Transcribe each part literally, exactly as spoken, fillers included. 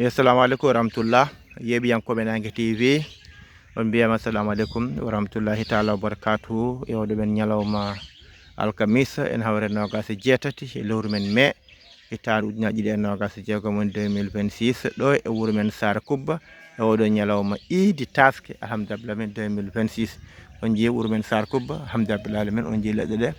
Yo, assalamu aleykum wa rahmatullah. Yeeɓiyankooɓe Naange T V, on mbiyama assalamu aleykum wa rahmatullahi taala wa barakatuhu. E oɗo men ñalawma alkamisa, en hawre nogas e jeetati e lewru men mai, hitaande ujunnaji ɗiɗi e nogas e jeegom, woni deux mille vingt-six, ɗo e wuro men Saare Kubba, e oɗo ñalawma iidi taske, alhamdulillah min deux mille vingt-six. On njii wuro men Saare Kubba, alhamdulillah alamin, on njii leɗɗe ɗe.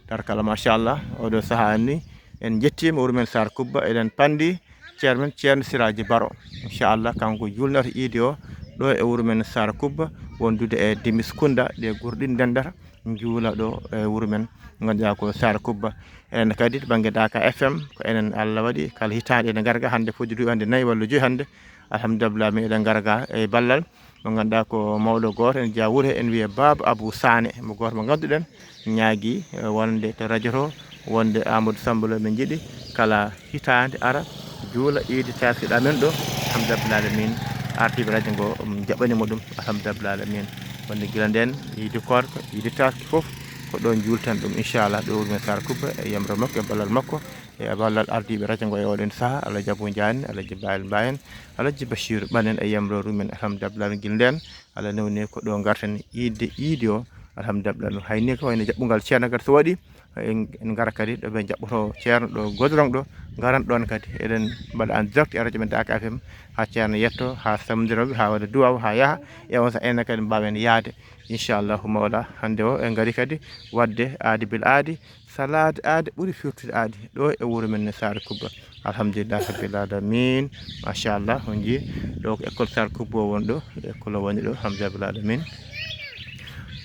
Tarkala, machallah, oɗo sahaa ni, en njettiima wuro men Saare Kubba, eɗen pandi ceerno men Ceerno Siraaji Baro. Inchallah, kanko juulnata iidi o ɗo e wuro men Saare Kubba, wondude e Demis Kunda, ɗe gure ɗiɗi ndendata, juula ɗo e wuro men, ngannduɗaa ko Saare Kubba. Enen kadi to bannge Daaka F M, ko enen Allah waɗi, kala hitaande eɗen ngarga, hannde fodde duuɓi hannde nayi walla joyi hannde, alhamdulillah, min eɗen ngarga e ballal mo ngannduɗaa ko mawɗo gooto, en jeyaa wuro he, en wiya Baaba Abou Sané, mo gooto mo ngannduɗen, ñaagi, eh, wonde to radio to, wonde Amadou Samba Lo, min njiɗi kala hitaande ara juula iidi taskiiɗo amen ɗo, alhamdulillah alamin, ardiiɓe radio ngo, um, jaɓɓani mo ɗum, alhamdulillah alamin. Wonde gila nden, iidi koorka, iidi taski fof, ko ɗo juulten ɗum, inchallah, ɗo wuro men Saare Kubba, e yamre makko, e ballal makko, e ballal ardiiɓe radio ngo e oɗon saha, Alhaji Abou Ndiaye en, Alhaji Bayel Mbaye en, Alhaji Bachir Ɓan en, e yamre rumen, alhamdulillah alamin, gila nden, Allah newni ko ɗo ngarten iidi, iidi o, alhamdulillah. Hay ni ko wayno jaɓɓungal ceerno kadi so waɗi, en, en ngara kadi ɗo ɓe jaɓɓoto ceerno ɗo Goudron ɗo, ngaran ɗon kadi. Eɗen mbaɗa en direct e radio men Daaka F M, haa ceerno yetto, haa samdira wi, haa waɗa duwaw, haa yaha, e on saha enen kadi mbaawen yahde. Inchallahu mawla, hannde o en ngari kadi waɗde aadi bil aadi, salaade aade ɓuri firtude aadi ɗo e wuro men Saare Kubba. Alhamdulillah rabbil alamin. Machallah, on njii ɗo ko école Saare Kubba o woni ɗo, école o woni ɗo, alhamdulillah rabbil alamin.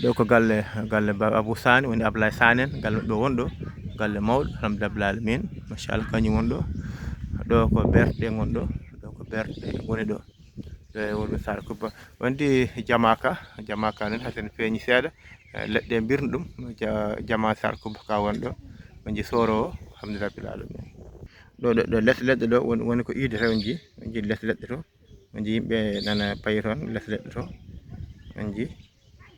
Ɗo ko galle, galle Ba-, Abou Sané, woni Ablaye Sané en, galle maɓɓe o woni ɗo, galle mawɗo, alhamdulillah rabbil alamin. Machallah, kañum woni ɗo. Ɗo ko berɗe ngon ɗo, ɗo ko berɗe ngoni ɗo. E wuro Saare Kubba. Wonde jamaaka, jamaaka noon hasen feeñi seeɗa. Eh, leɗɗe mbirno ɗum, ja-, jama Saare Kubba ka won ɗo. On njii sooro o, alhamdulillah rabbil alamin. Ɗo, ɗo, ɗo les leɗɗe ɗo woni, woni ko iidi tan on njii, on njii les leɗɗe to. On njii yimɓe nana payi toon, les leɗɗe to. On njii,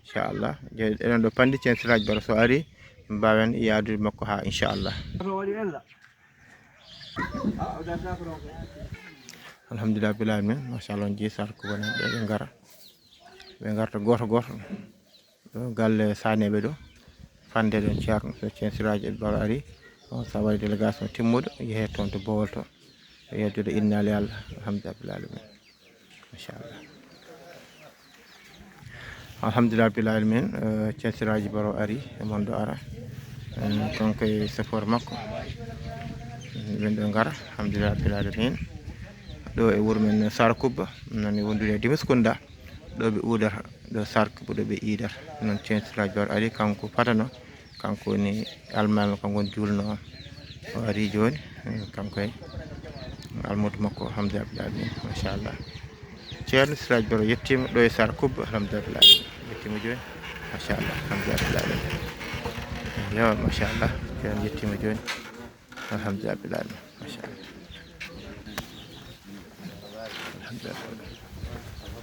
inchallah. Je-, eɗen ɗo pandi Ceerno Siraaji Baro so ari, mbaawen yaadude makko haa inchallah. Alhamdulillah rabbil alamin, machallah, on njii Saare Kubba naaɓe ɓe, ɓe ngara. Ɓe ngarta gooto gooto. Ɗo galle Saneeɓe ɗo. Fande ɗon ceerno, so Ceerno Siraaji Baro ari, on sa waɗi délégation timmuɗo, yehe toon to Bowol to. Yeddude innaali Allah, alhamdulillah rabbil alamin. Machallah. Alhamdulillah rabbil alamin, eh, Ceerno Siraaji Baro ari, e mon ɗo ara. Eh, kanko e chauffeur makko. Eh, ɓen ɗo ngara, alhamdulillah rabbil alamin. Ɗo e wuro men Saare Kubba, nani wondude e Demis Kunda. Ɗo ɓe uudata, ɗo Saare Kubba ɗo ɓe iidata. Noon Ceerno Siraaji Baro ari, kanko fatano. Kanko woni almaami, kanko woni juulno o. O ari jooni, eh, kanko e almuudo makko, alhamdulillah rabbil alamin, machallah. Ceerno Siraaji Baro yettiima ɗo e Saare Kubba, alhamdulillah rabbil alamin. Yettiima jooni, machallah, alhamdulillah rabbil alamin. Yo, machallah, Ceerno yettiima jooni, alhamdulillah rabbil alamin, machallah. Alhamdulillah.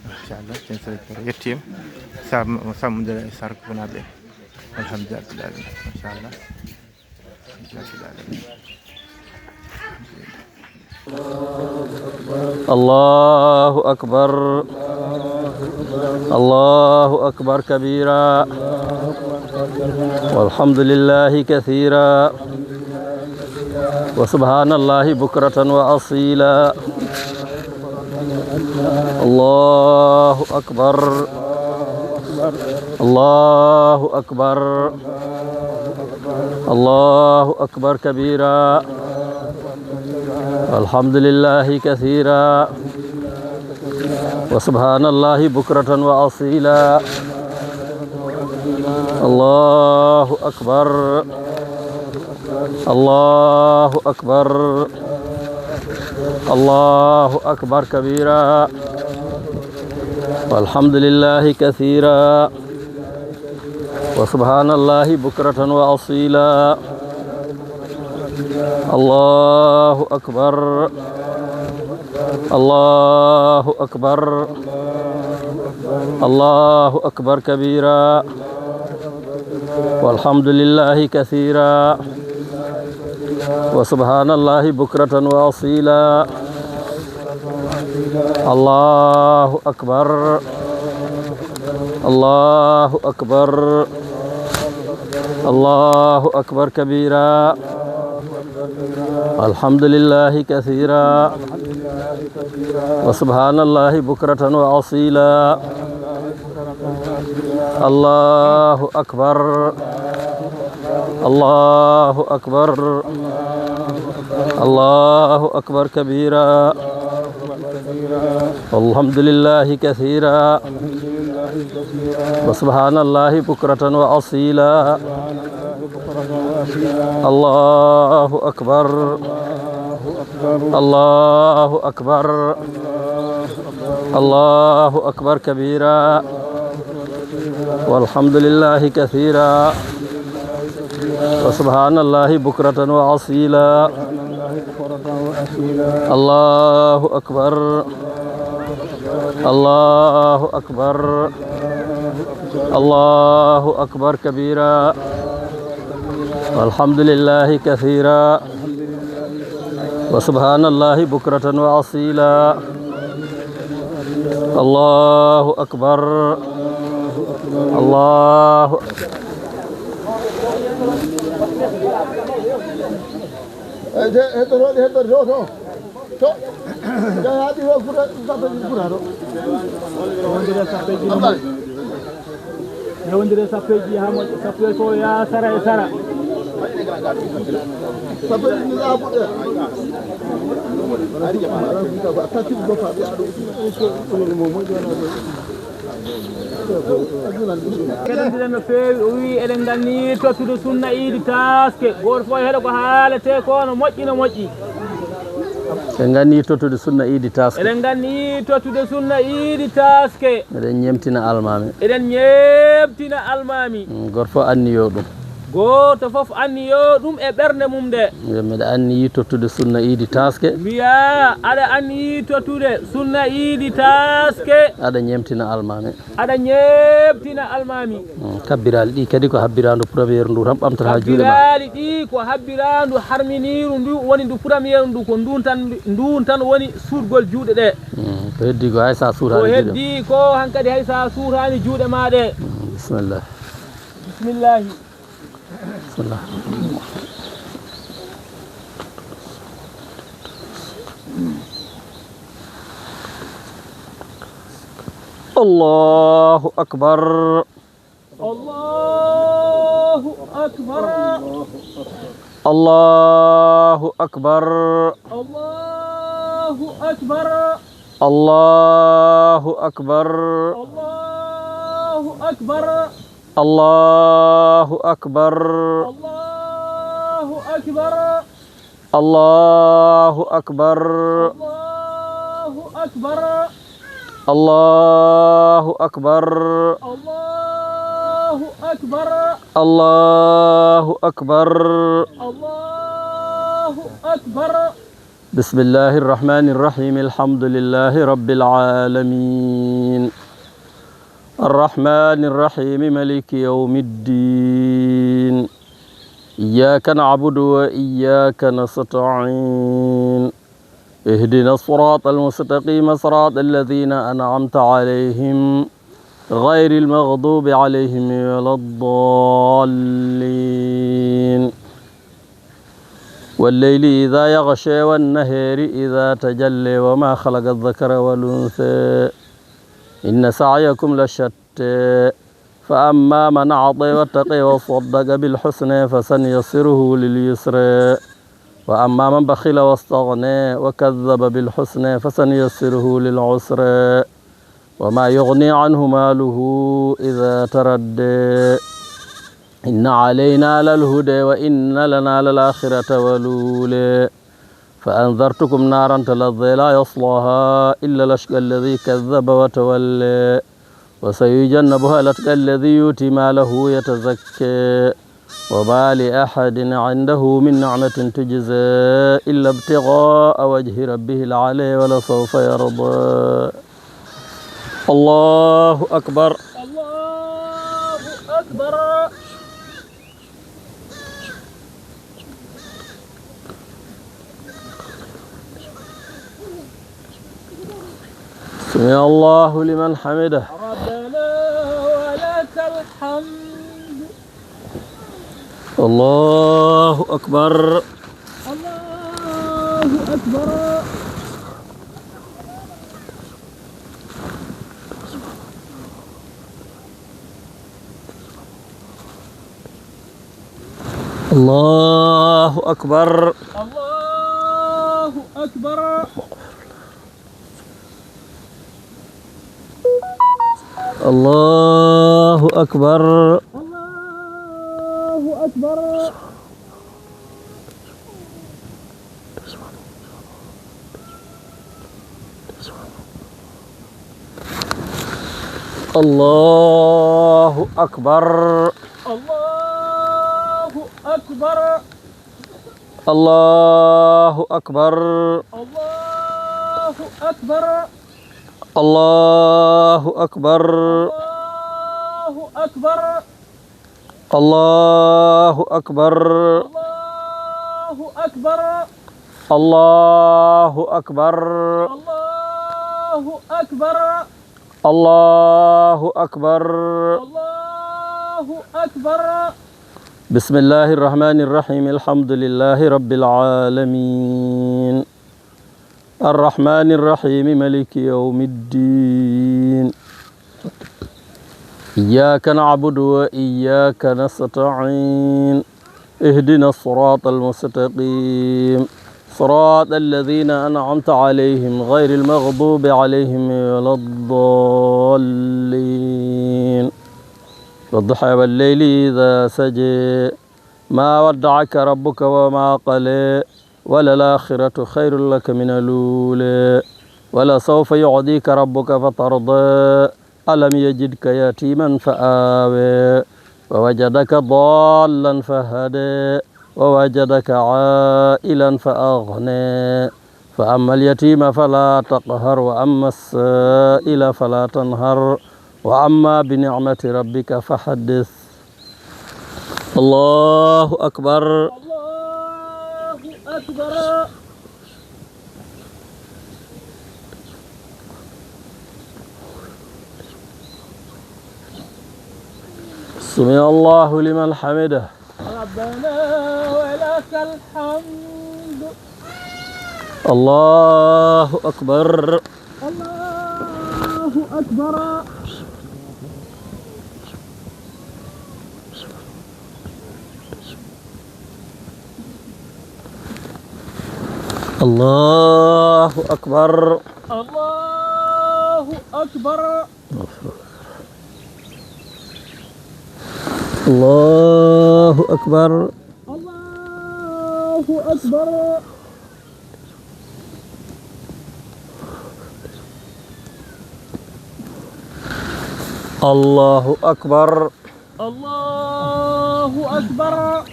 Machallah, Ceerno Siraaji Baro yettiima. Sam-, samdira e Saare Kubba naaɓe. Alhamdulillah. Machallah. Alhamdulillah. الله أكبر. الله أكبر كبيرا. والحمد لله كثيرا. وسبحان الله بكرة وأصيلا. الله أكبر. الله أكبر. الله أكبر كبيرا. الحمد لله كثيرا. وسبحان الله بكرة وأصيلا. الله أكبر. الله أكبر. الله أكبر كبيرا. والحمد لله كثيرا. وسبحان الله بكرة وأصيلا. الله أكبر. الله أكبر. الله أكبر كبيرا. والحمد لله كثيرا. وسبحان الله بكرة وأصيلا. الله أكبر. الله أكبر. الله أكبر كبيرا. الحمد لله كثيرا. وسبحان الله بكرة وأصيلا. الله أكبر. الله أكبر. الله أكبر كبيرا. والحمد لله كثيرا. وسبحان الله بكرة وأصيلا. الله أكبر. الله أكبر. الله أكبر كبيرا. والحمد لله كثيرا. وسبحان الله بكرة وأصيلا. الله أكبر. الله أكبر. الله أكبر كبيرا. والحمد لله كثيرا. وسبحان الله بكرة وأصيلا. الله أكبر. الله. Heddo, heddo, heddo, heddo, to. To. Jaaha adi ho fura, sappo e ɗiɗi fura to. Wondire sappo e ɗiɗi. Yewondire sappo e ɗiɗi ha moƴƴa, sappo e fof ya sara e sara. Sappo e ɗiɗi ni la fuɗɗe. Tati ko fa ɓe aɗo. Keɗondiren no feewi, o wii eɗen nganni tottude sunna iidi taaske. Gooto fof e heɗo ko haalete ko no moƴƴi, no moƴƴi. Eɗen nganni tottude sunna iidi taaske. Eɗen nganni tottude sunna iidi taaske. Eɗen ñemtina almaami. Eɗen ñemtina almaami. Mm, gooto fof anniyo ɗum. Gooto fof anniyo ɗum e ɓernde mum nde. Yo mbeɗa anniyi tottude sunna iidi taaske. Mbiya aɗa anniyi tottude sunna iidi taaske. Aɗa ñemtina almaami. Aɗa ñeemtina almaami. Mm, kabbiraali ɗi kadi ko habbiraandu première ndu tan ɓamtata juuɗe ma. Kabbiraali ɗi ko habbiraandu harminiiru ndu woni ndu première ndu ko ndun tan, ndun tan woni suutgol juuɗe ɗe. Mm, ko heddi ko hay sa suutaani juuɗe ma. Ko heddi ko hankadi hay sa suutaani juuɗe ma ɗe. Mm, bismillah. Bismillahi. Bismillah. الله أكبر. الله أكبر. الله أكبر. الله أكبر. الله أكبر. الله أكبر. الله أكبر. الله أكبر. الله أكبر. الله أكبر. الله أكبر. الله أكبر. الله أكبر. الله أكبر. بسم الله الرحمن الرحيم. الحمد لله رب العالمين. الرحمن الرحيم. ملك يوم الدين. إياك نعبد وإياك نستعين. اهدنا الصراط المستقيم، صراط الذين أنعمت عليهم، غير المغضوب عليهم ولا الضالين. والليل إذا يغشى، والنهار إذا تجلى، وما خلق الذكر والأنثى، إن سعيكم لشتى. فأما من أعطى واتقى وصدق بالحسنى فسنيسره لليسرى، وأما من بخل واستغنى وكذب بالحسنى فسنيسره للعسرى، وما يغني عنه ماله إذا تردى، إن علينا للهدى وإن لنا للآخرة والأولى. فأنذرتكم نارا تلظى لا يصلاها إلا الأشقى الذي كذب وتولى، وسيجنبها الأتقى الذي يؤتي ماله يتزكى، وما لأحد عنده من نعمة تجزى إلا ابتغاء وجه ربه الأعلى ولسوف يرضى. الله أكبر. الله أكبر. سمع الله لمن حمده. ربنا ولك الحمد. الله أكبر. الله أكبر. الله أكبر. الله أكبر. الله أكبر. الله أكبر. الله أكبر. الله أكبر. الله أكبر. الله أكبر. الله أكبر. الله أكبر. الله أكبر. الله أكبر. الله أكبر. الله أكبر. الله أكبر. الله أكبر. بسم الله الرحمن الرحيم. الحمد لله رب العالمين. الرحمن الرحيم. ملك يوم الدين. إياك نعبد وإياك نستعين. اهدنا الصراط المستقيم. صراط الذين أنعمت عليهم غير المغضوب عليهم ولا الضالين. والضحى والليل إذا سجى. ما ودعك ربك وما قلى. وللآخرة خير لك من الأولى. ولسوف يعطيك ربك فترضى. ألم يجدك يتيما فآوى. ووجدك ضالا فهدى. ووجدك عائلا فأغنى. فأما اليتيم فلا تقهر وأما السائل فلا تنهر وأما بنعمة ربك فحدث. الله أكبر. الله أكبر. سمع الله لمن حمده. ربنا ولك الحمد. الله أكبر. الله أكبر. الله أكبر. الله أكبر. الله أكبر. الله أكبر. الله أكبر. الله أكبر.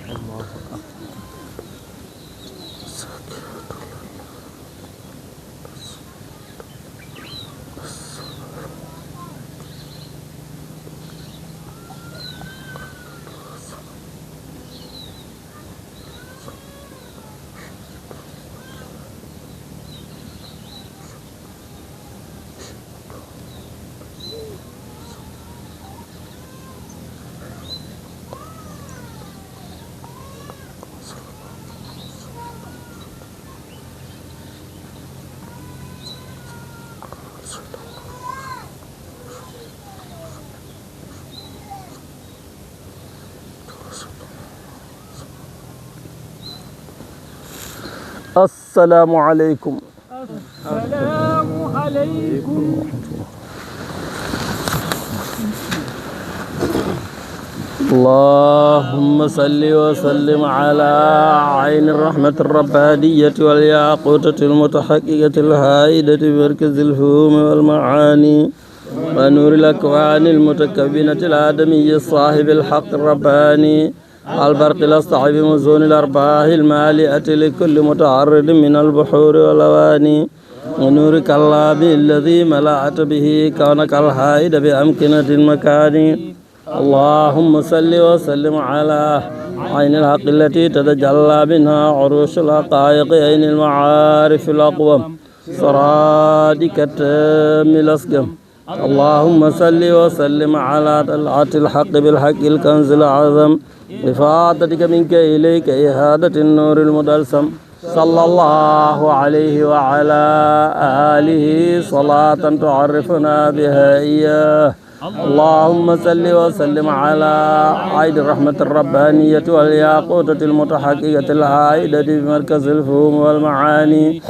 السلام عليكم. السلام عليكم. اللهم صل وسلم على عين الرحمة الربانية والياقوتة المتحققة الهائدة بمركز الفهوم والمعاني ونور الأكوان المتكونة الآدمي صاحب الحق الرباني البرق الأسطع بمزون الأرباح المالئة لكل متعرض من البحور والأواني ونورك اللامع الذي ملأت به كونك الحائد بأمكنة المكان. اللهم صل وسلم على عين الحق التي تتجلى منها عروش الحقائق عين المعارف الأقوم صراطك التام الأسقم. اللهم صل وسلم على طلعة الحق بالحق الكنز الأعظم، إفاضتك منك إليك إهادة النور المدلسم. صلى الله عليه وعلى آله صلاة تعرفنا بها إياه. اللهم صل وسلم على عين الرحمة الربانية والياقوتة المتحققة الحائدة بمركز الفهوم والمعاني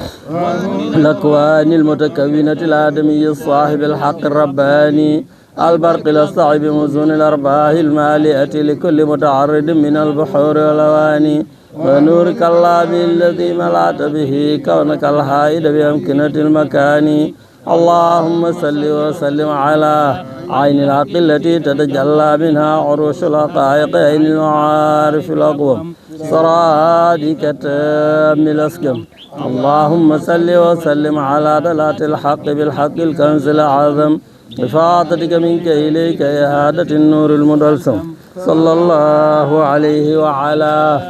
الأكوان المتكونة الآدمي الصاحب الحق الرباني البرق الأسطع بمزون الأرباح المالئة لكل متعرض من البحور والأواني ونورك اللامع الذي ملأت به كونك الحائد بأمكنة المكان. اللهم صل وسلم على عين الحق التي تتجلى منها عروش الحقائق عين المعارف الأقوم سرادك التام الأسقم. اللهم صل وسلم على طلعة الحق بالحق الكنز الأعظم إفاضتك منك إليك إهادة النور المدلسم. صلى الله عليه وعلى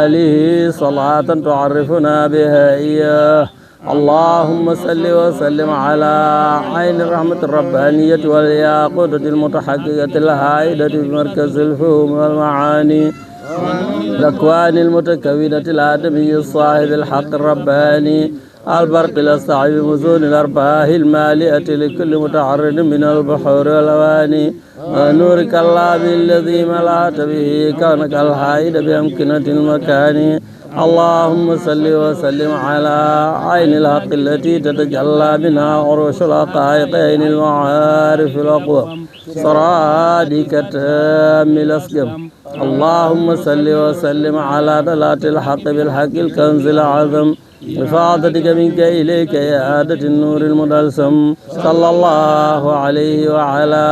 آله صلاة تعرفنا بها إياه. اللهم صل وسلم على عين الرحمة الربانية والياقوتة المتحققة الحائدة بمركز الفهوم والمعاني الأكوان المتكونة الآدمي الصاحب الحق الرباني البرق الأسطع بمزون الأرباح المالئة لكل متعرض من البحور والأواني ونورك اللامع الذي ملأت به كونك الحائد بأمكنة المكان. اللهم صل وسلم على عين الحق التي تتجلى منها عروش الحقائق عين المعارف الأقوم سرادك التام الأسقم. اللهم صل وسلم على طلعة الحق بالحق الكنز الأعظم إفاضتك منك إليك إعادة النور المدلسم. صلى الله عليه وعلى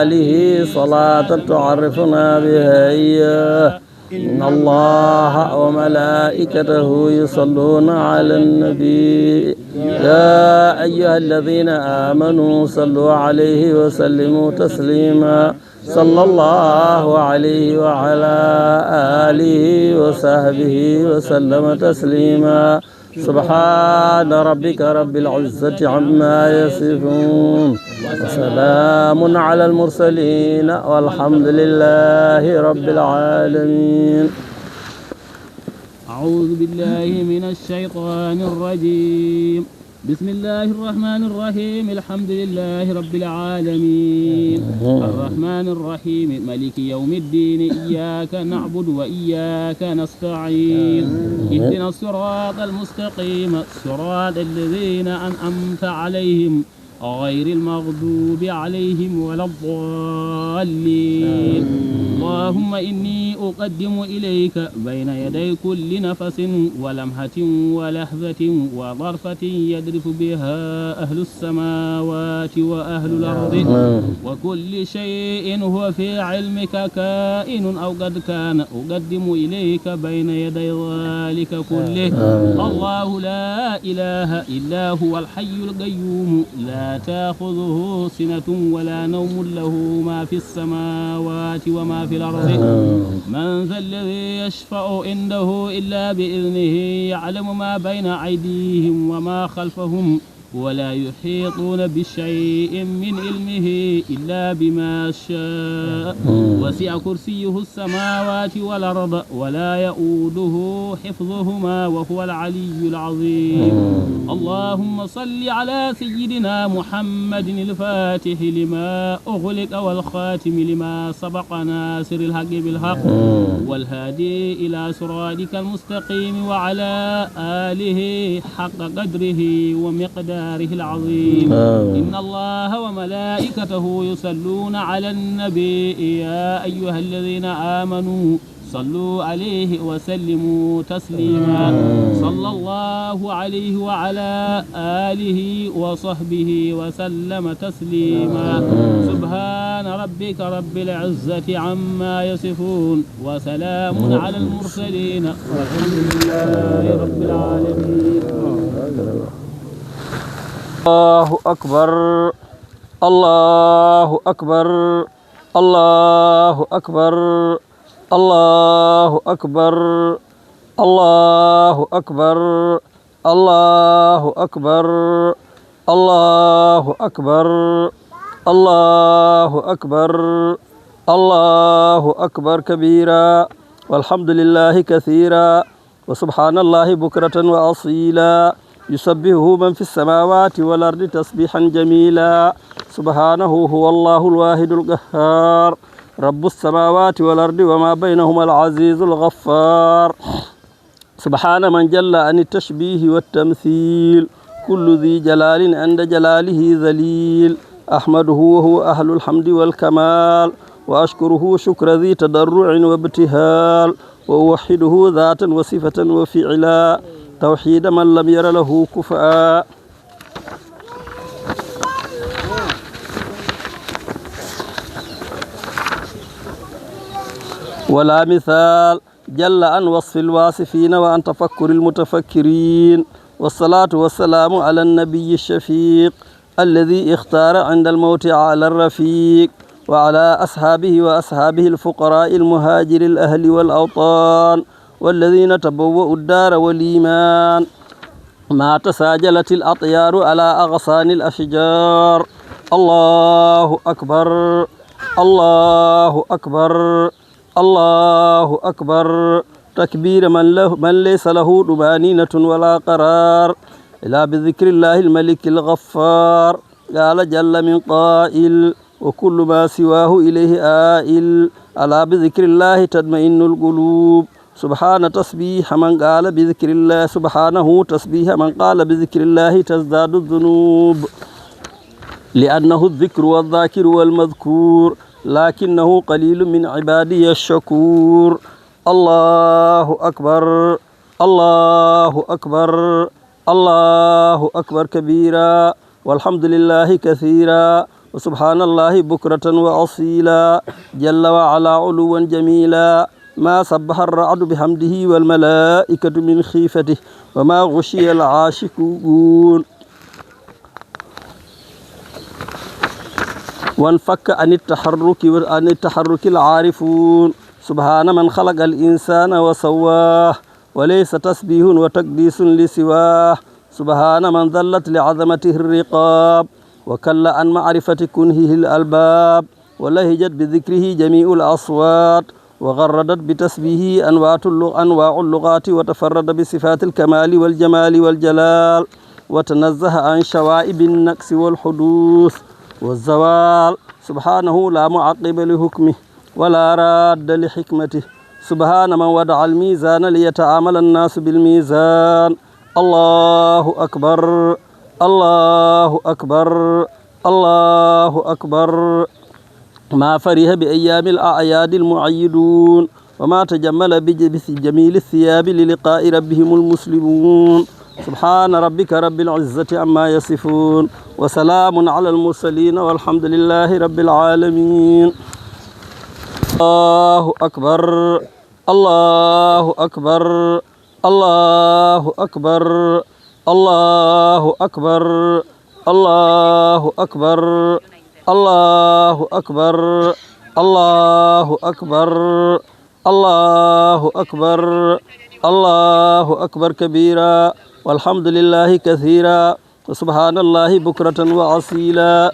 آله صلاة تعرفنا بها إياه. إن الله وملائكته يصلون على النبي، يا أيها الذين آمنوا صلوا عليه وسلموا تسليما. صلى الله عليه وعلى آله وصحبه وسلم تسليما. سبحان ربك رب العزة عما يصفون، وسلام على المرسلين، والحمد لله رب العالمين. أعوذ بالله من الشيطان الرجيم. بسم الله الرحمن الرحيم. الحمد لله رب العالمين. الرحمن الرحيم. ملك يوم الدين. إياك نعبد وإياك نستعين. اهدنا الصراط المستقيم. صراط الذين أنعمت عليهم غير المغضوب عليهم ولا الضالين. اللهم إني أقدم إليك بين يدي كل نفس ولمحة ولحظة وظرفة يذرف بها أهل السماوات وأهل الأرض وكل شيء هو في علمك كائن أو قد كان، أقدم إليك بين يدي ذلك كله. الله لا إله إلا هو الحي القيوم لا تأخذه سنة ولا نوم له ما في السماوات وما في الأرض. من ذا الذي يشفع عنده إلا بإذنه. يعلم ما بين أيديهم وما خلفهم ولا يحيطون بشيء من علمه إلا بما شاء. وسع كرسيه السماوات والأرض ولا يؤوده حفظهما وهو العلي العظيم. اللهم صل على سيدنا محمد الفاتح لما أغلق والخاتم لما سبق ناصر الحق بالحق والهادي إلى صراطك المستقيم وعلى آله حق قدره ومقداره العظيم. إن الله وملائكته يصلون على النبي، يا أيها الذين آمنوا صلوا عليه وسلموا تسليما. صلى الله عليه وعلى آله وصحبه وسلم تسليما. سبحان ربك رب العزة عما يصفون، وسلام على المرسلين، والحمد لله رب العالمين. الله أكبر. الله أكبر. الله أكبر. الله أكبر. الله أكبر. الله أكبر، الله أكبر، الله أكبر، الله أكبر كبيرا، والحمد لله كثيرا، وسبحان الله بكرة وأصيلا، يسبحه من في السماوات والأرض تسبيحا جميلا، سبحانه هو الله الواحد القهار، رب السماوات والأرض وما بينهما العزيز الغفار. سبحان من جل عن التشبيه والتمثيل، كل ذي جلال عند جلاله ذليل، أحمده وهو أهل الحمد والكمال، وأشكره شكر ذي تضرع وابتهال، وأوحده ذاتا وصفة وفعلا، توحيد من لم ير له كفءا ولا مثال، جل عن وصف الواصفين وعن تفكر المتفكرين، والصلاة والسلام على النبي الشفيق الذي اختار عند الموت على الرفيق، وعلى أصحابه وأصحابه الفقراء المهاجر الأهل والأوطان، والذين تبوأوا الدار والإيمان، ما تساجلت الأطيار على أغصان الأشجار. الله أكبر، الله أكبر، الله أكبر، تكبير من له، من ليس له طمأنينة ولا قرار، إلا بذكر الله الملك الغفار. قال جل من قائل: وكل ما سواه إليه آئل، ألا بذكر الله تطمئن القلوب. سبحان تسبيح من قال بذكر الله، سبحانه تسبيح من قال بذكر الله تزداد الذنوب، لأنه الذكر والذاكر والمذكور، لكنه قليل من عبادي الشكور. الله أكبر، الله أكبر، الله أكبر كبيرا، والحمد لله كثيرا، وسبحان الله بكرة وأصيلا، جل وعلا علوا جميلا، ما سبح الرعد بحمده والملائكة من خيفته، وما غشي العاشقون، وانفك عن التحرك، عن التحرك العارفون. سبحان من خلق الإنسان وسواه، وليس تسبيح وتقديس لسواه. سبحان من ذلت لعظمته الرقاب، وكل عن معرفة كنهه الألباب، ولهجت بذكره جميع الأصوات، وغردت بتسبيحه أنواع اللغ-، أنواع اللغات، وتفرد بصفات الكمال والجمال والجلال، وتنزه عن شوائب النقص والحدوث والزوال. سبحانه لا معقب لحكمه، ولا راد لحكمته. سبحان من وضع الميزان ليتعامل الناس بالميزان. الله أكبر، الله أكبر، الله أكبر. ما فرح بأيام الأعياد المعيدون، وما تجمل بج-، بجميل الثياب للقاء ربهم المسلمون. سبحان ربك رب العزة عما يصفون، وسلام على المرسلين، والحمد لله رب العالمين. الله أكبر، الله أكبر، الله أكبر، الله أكبر، الله أكبر، الله أكبر، الله أكبر، الله أكبر، الله أكبر كبيرا، والحمد لله كثيرا، وسبحان الله بكرة وأصيلا.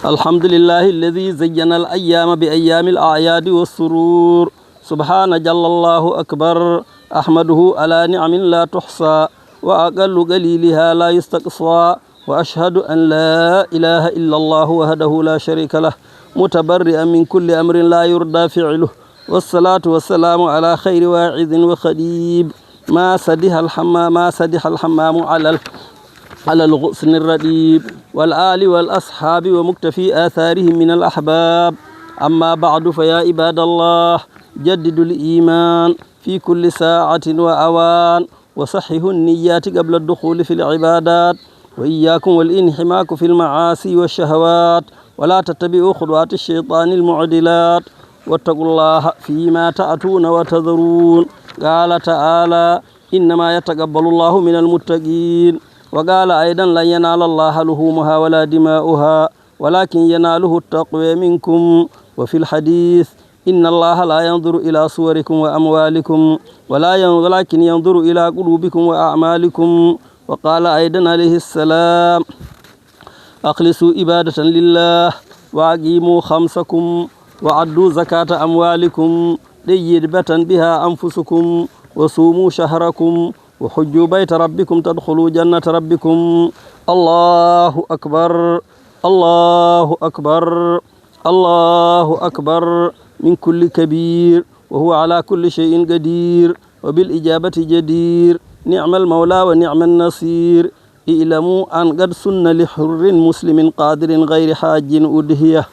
الحمد لله الذي زين الأيام بأيام الأعياد والسرور. سبحان جل الله أكبر. أحمده على نعم لا تحصى، وأقل قليلها لا يستقصى. وأشهد أن لا إله إلا الله وحده لا شريك له، متبرئا من كل أمر لا يرضى فعله. والصلاة والسلام على خير واعظ وخطيب، ما سدح الحمام، ما سدح الحمام على ال-، على الغصن الرديب، والآل والأصحاب ومقتفي آثارهم من الأحباب. أما بعد، فيا عباد الله، جددوا الإيمان في كل ساعة وأوان، وصححوا النيات قبل الدخول في العبادات، وإياكم والانحماك في المعاصي والشهوات، ولا تتبعوا خطوات الشيطان المعدلات، واتقوا الله فيما تأتون وتذرون. قال تعالى: إنما يتقبل الله من المتقين. وقال أيضا: لن ينال الله لحومها ولا دماؤها، ولكن يناله التقوى منكم. وفي الحديث: إن الله لا ينظر إلى صوركم وأموالكم، ولا ين-، ولكن ينظر إلى قلوبكم وأعمالكم. وقال أيضا عليه السلام: أخلصوا عبادة لله، وأقيموا خمسكم، وأدوا زكاة أموالكم، طيبة بها أنفسكم، وصوموا شهركم، وحجوا بيت ربكم تدخلوا جنة ربكم. الله أكبر، الله أكبر، الله أكبر من كل كبير، وهو على كل شيء قدير، وبالإجابة جدير، نعم المولى ونعم النصير. اعلموا أن قد سن لحر مسلم قادر غير حاج أضحية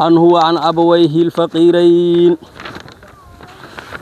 عنه وعن أبويه الفقيرين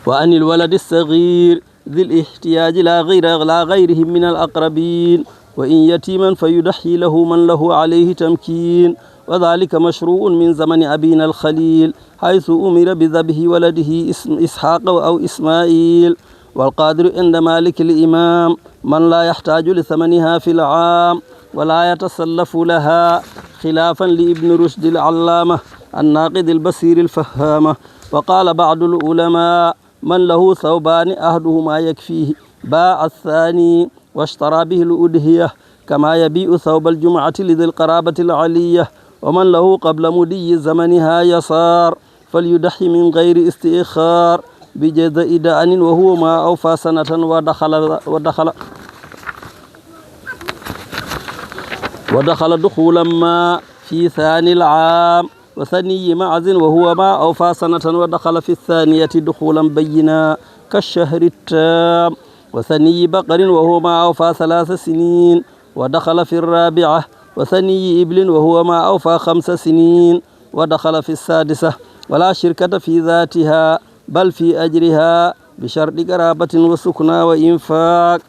وعن الولد الصغير ذي الاحتياج لا غير، لا غيرهم من الأقربين، وإن يتيما فيضحي له من له عليه تمكين، وذلك مشروع من زمن أبينا الخليل، حيث أمر بذبح ولده إس-، إسحاق أو إسماعيل. والقادر عند مالك الإمام من لا يحتاج لثمنها في العام ولا يتسلف لها، خلافا لابن رشد العلامة الناقد البصير الفهامة. وقال بعض العلماء: من له ثوبان أحدهما يكفيه، باع الثاني واشترى به الأضحية، كما يبيع ثوب الجمعة لذي القرابة العلية. ومن له قبل مضي زمنها يسار، فليضح من غير استئخار بجذع ضأن وهو ما أوفى سنة ودخل، ودخل، ودخل دخولا ما في ثاني العام، وثني معز وهو ما أوفى سنة ودخل في الثانية دخولا بينا كالشهر التام، وثني بقر وهو ما أوفى ثلاث سنين ودخل في الرابعة، وثني إبل وهو ما أوفى خمس سنين ودخل في السادسة، ولا شركة في ذاتها بل في أجرها بشرط قرابة وسكنى وإنفاق.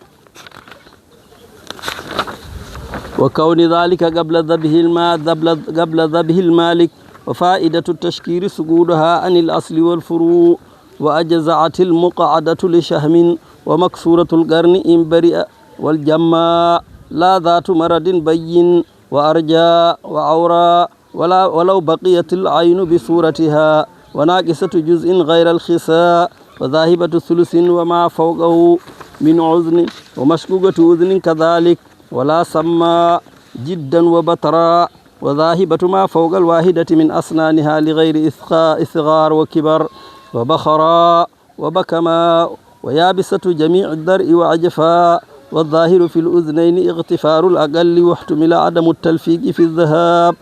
وكون ذلك قبل ذبح الما-، قبل، قبل ذبح المالك، وفائدة التشكير سقوطها عن الأصل والفروع، وأجزعت المقعدة لشهم، ومكسورة القرن إن برئ، والجماء لا ذات مرض بين، وأرجاء وعوراء، ولا، ولو بقيت العين بصورتها، وناقصة جزء غير الخصاء، وذاهبة ثلث وما فوقه من عظم، ومشقوقة أذن كذلك، ولا سماء جدا وبتراء، وذاهبة ما فوق الواحدة من أسنانها لغير إثقا-، إصغار وكبر، وبخراء، وبكماء، ويابسة جميع الضرع وعجفاء، والظاهر في الأذنين اغتفار الأقل واحتمل عدم التلفيق في الذهاب،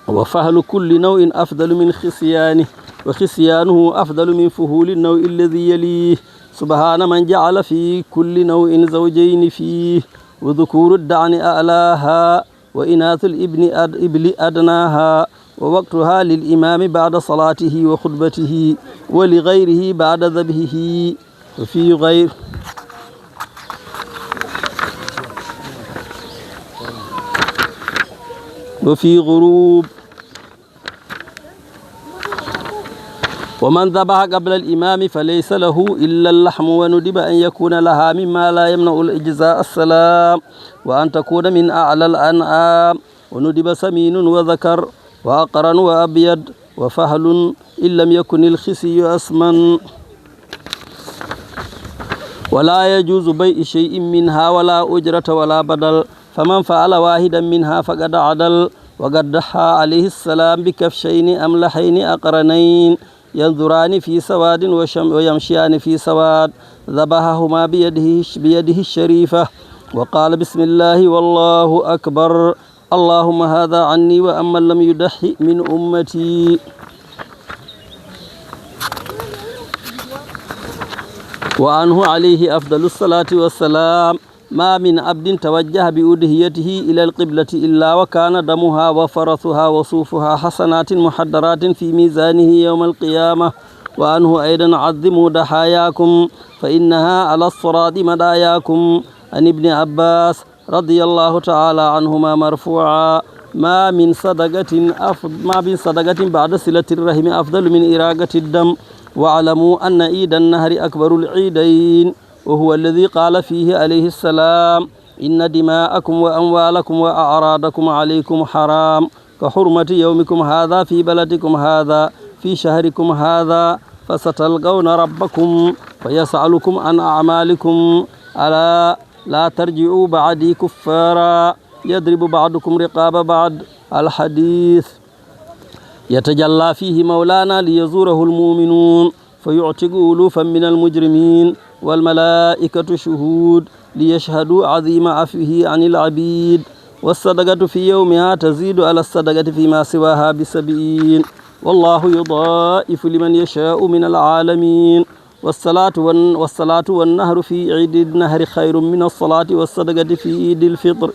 وفحل كل نوع أفضل من خصيانه، وخصيانه أفضل من فحول النوع الذي يليه، سبحان من جعل في كل نوع زوجين فيه، وذكور الدعن أعلاها، وإناث الابن أد-، إبل أدناها، ووقتها للإمام بعد صلاته وخطبته، ولغيره بعد ذبحه، وفي غير، وفي غروب. ومن ذبح قبل الإمام فليس له إلا اللحم، وندب أن يكون لها مما لا يمنع الإجزاء السلام، وأن تكون من أعلى الأنعام، وندب سمين وذكر، وأقرن وأبيض، وفحل، إن لم يكن الخصي أسمن. ولا يجوز بيع شيء منها ولا أجرة ولا بدل، فمن فعل واحدا منها فقد عدل، وقد ضحى عليه السلام بكبشين أملحين أقرنين ينظران في سواد وشم-، ويمشيان في سواد، ذبحهما بيده، بيده الشريفة، وقال: بسم الله والله أكبر، اللهم هذا عني وعمن لم يضح من أمتي. وعنه عليه أفضل الصلاة والسلام: ما من عبد توجه بأضحيته إلى القبلة إلا وكان دمها وفرثها وصوفها حسنات محضرات في ميزانه يوم القيامة. وعنه أيضا: عظموا ضحاياكم فإنها على الصراط مضاياكم. عن ابن عباس رضي الله تعالى عنهما مرفوعا: ما من صدقة أف-، ما من صدقة بعد صلة الرحم أفضل من إراقة الدم، واعلموا أن عيد النحر أكبر العيدين، وهو الذي قال فيه عليه السلام: إن دماءكم وأموالكم وأعراضكم عليكم حرام، كحرمة يومكم هذا في بلدكم هذا، في شهركم هذا، فستلقون ربكم فيسألكم عن أعمالكم. ألا لا ترجعوا بعدي كفارا، يضرب بعضكم رقاب بعض. الحديث. يتجلى فيه مولانا ليزوره المؤمنون، فيعتق ألوفا من المجرمين، والملائكة شهود، ليشهدوا عظيم عفوه عن العبيد. والصدقة في يومها تزيد على الصدقة فيما سواها بسبعين، والله يضاعف لمن يشاء من العالمين. والصلاة والن-، والصلاة والنهر في عيد النهر خير من الصلاة والصدقة في عيد الفطر.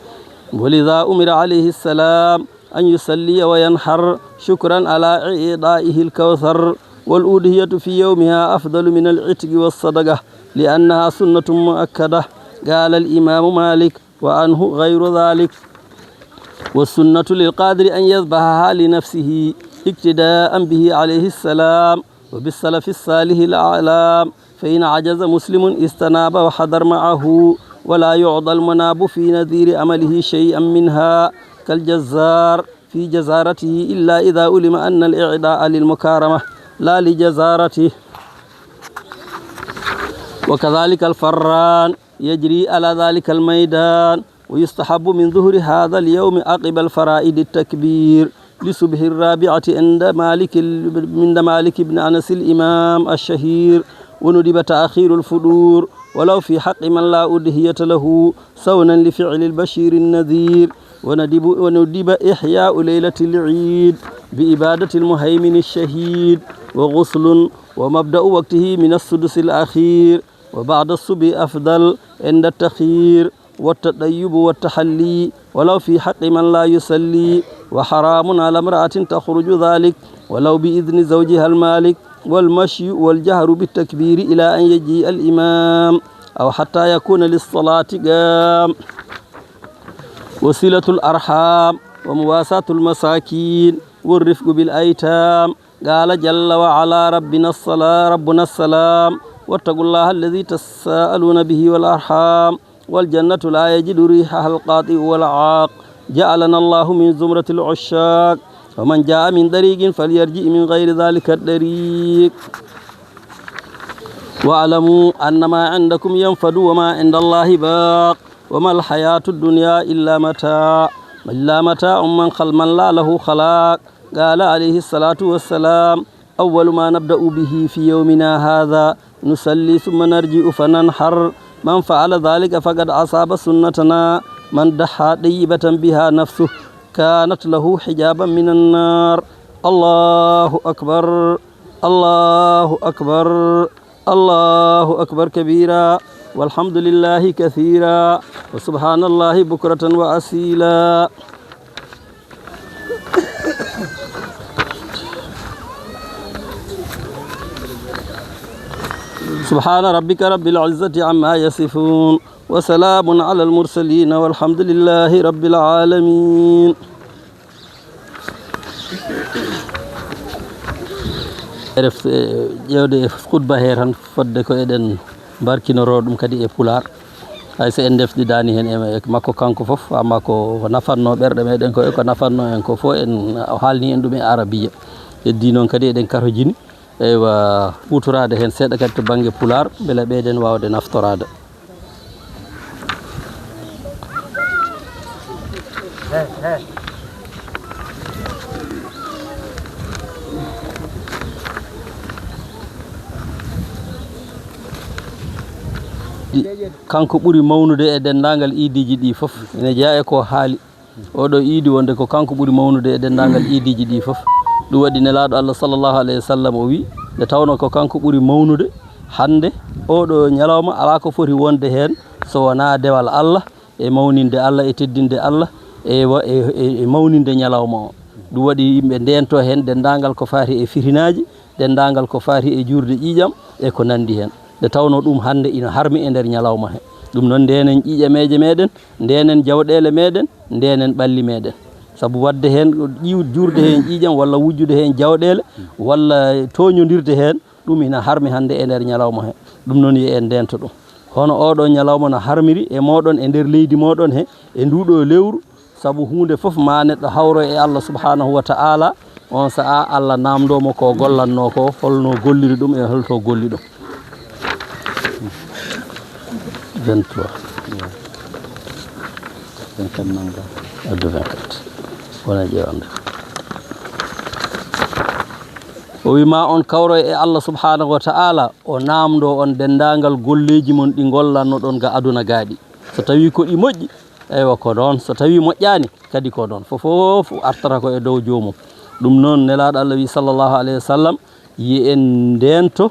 ولذا أمر عليه السلام أن يصلي وينحر شكرا على إعطائه الكوثر. والأضحية في يومها أفضل من العتق والصدقة، لأنها سنة مؤكدة. قال الإمام مالك: وعنه غير ذلك. والسنة للقادر أن يذبحها لنفسه اقتداء به عليه السلام وبالسلف الصالح الأعلام، فإن عجز مسلم استناب وحضر معه، ولا يعطى المناب في نذير عمله شيئا منها كالجزار في جزارته إلا إذا علم أن الإعطاء للمكارمة لا لجزارته. وكذلك الفران يجري على ذلك الميدان. ويستحب من ظهر هذا اليوم عقب الفرائض التكبير لصبح الرابعة عند مالك ال-، عند مالك بن أنس الإمام الشهير. وندب تأخير الفطور ولو في حق من لا أضحية له، صونا لفعل البشير النذير. وندب، وندب إحياء ليلة العيد بإبادة المهيمن الشهيد، وغسل، ومبدأ وقته من السدس الأخير، وبعد الصبح أفضل عند التخيير، والتطيب والتحلي ولو في حق من لا يصلي، وحرام على امرأة تخرج ذلك ولو بإذن زوجها المالك، والمشي والجهر بالتكبير إلى أن يجيء الإمام أو حتى يكون للصلاة قام. وصلة الأرحام ومواساة المساكين والرفق بالأيتام. قال جل وعلا: ربنا الصلاة، ربنا السلام، واتقوا الله الذي تساءلون به والأرحام، والجنة لا يجد ريحها القاطع والعاق، جعلنا الله من زمرة العشاق، ومن جاء من طريق فليرجع من غير ذلك الطريق. واعلموا أن ما عندكم ينفد وما عند الله باق، وما الحياة الدنيا إلا متاع، إلا متاع من خل-، من لا له خلاق. قال عليه الصلاة والسلام: أول ما نبدأ به في يومنا هذا نصلي ثم نرجع فننحر، من فعل ذلك فقد أصاب سنتنا، من ضحى طيبة بها نفسه كانت له حجابا من النار. الله أكبر، الله أكبر، الله أكبر كبيرا، والحمد لله كثيرا، وسبحان الله بكرة وأصيلا. سبحان ربك رب العزة عما يصفون، وسلام على المرسلين، والحمد لله رب العالمين. Ref, eh, ƴeewde e khutba he tan, fodde ko eɗen mbarkinoro ɗum kadi e Pulaar. Hay so en ndefɗidaani heen e, e makko kanko fof, amma ko, ko nafatnoo ɓerɗe meeɗen ko, e ko nafatnoo en ko fof, en, o haalni en ɗum e Arabiya. Heddii noon kadi eɗen karojini, eywa, huutoraade heen seeɗa kadi to bannge Pulaar, mbele ɓeyden waawde naftoraade. Kanko ɓuri mawnude e denndaangal iidiiji ɗi fof. Ene jeyaa e ko haali. Oɗo iidi wonde ko kanko ɓuri mawnude e denndaangal iidiiji ɗi fof. Ɗum waɗi Nelaaɗo Allah sallallahu alayhi wa sallam o wi, nde tawnoo ko kanko ɓuri mawnude, hannde oɗo ñalawma alaa ko foti wonde heen so wonaa dewal Allah, e mawninde Allah, e teddinde Allah, e wa-, e, e, e mawninde ñalawma o. Ɗum waɗi yimɓe ndeento heen denndaangal ko faati e fitinaaji, denndaangal ko faati e juurde ƴiiƴam, e ko nanndi heen. Nde tawnoo ɗum hannde ina harmi e nder ñalawma he. Ɗum noon, ndeenen ƴiiƴameeje meeɗen, ndeenen jawɗeele meeɗen, ndeenen ɓalli meeɗen. Sabu waɗde heen ƴiiw-, juurde heen ƴiiƴam walla wujjude heen jawɗeele walla tooñondirde heen, ɗum ina harmi hannde e nder ñalawma he. Ɗum noon, yo en ndeento ɗum. Hono oɗo ñalawma no harmiri e mooɗon e nder leydi mooɗon he, e nduuɗo lewru, sabu huunde fof ma neɗɗo hawro e Allah subhanahu wa ta'ala, On sa'a Allah namndo mo ko gollanno ko, holno golliri ɗum e holto golli ɗum. Vingt-trois. Vingt-quatre nanga. Addu vingt-quatre. Wona ƴeewande. O wi ma on kawro e Allah subhanahu wa ta'ala, o namndo on denndaangal golleeji mon ɗi gollanno ɗon ga aduna gaaɗi. So tawi ko ɗi moƴƴi, eywa ko ɗon. So tawi moƴƴaani, kadi ko ɗon. Fof fof artata ko e dow joomum. Ɗum noon, Nelaaɗo Allah wi sallallahu alayhi wa sallam, yi en ndeento,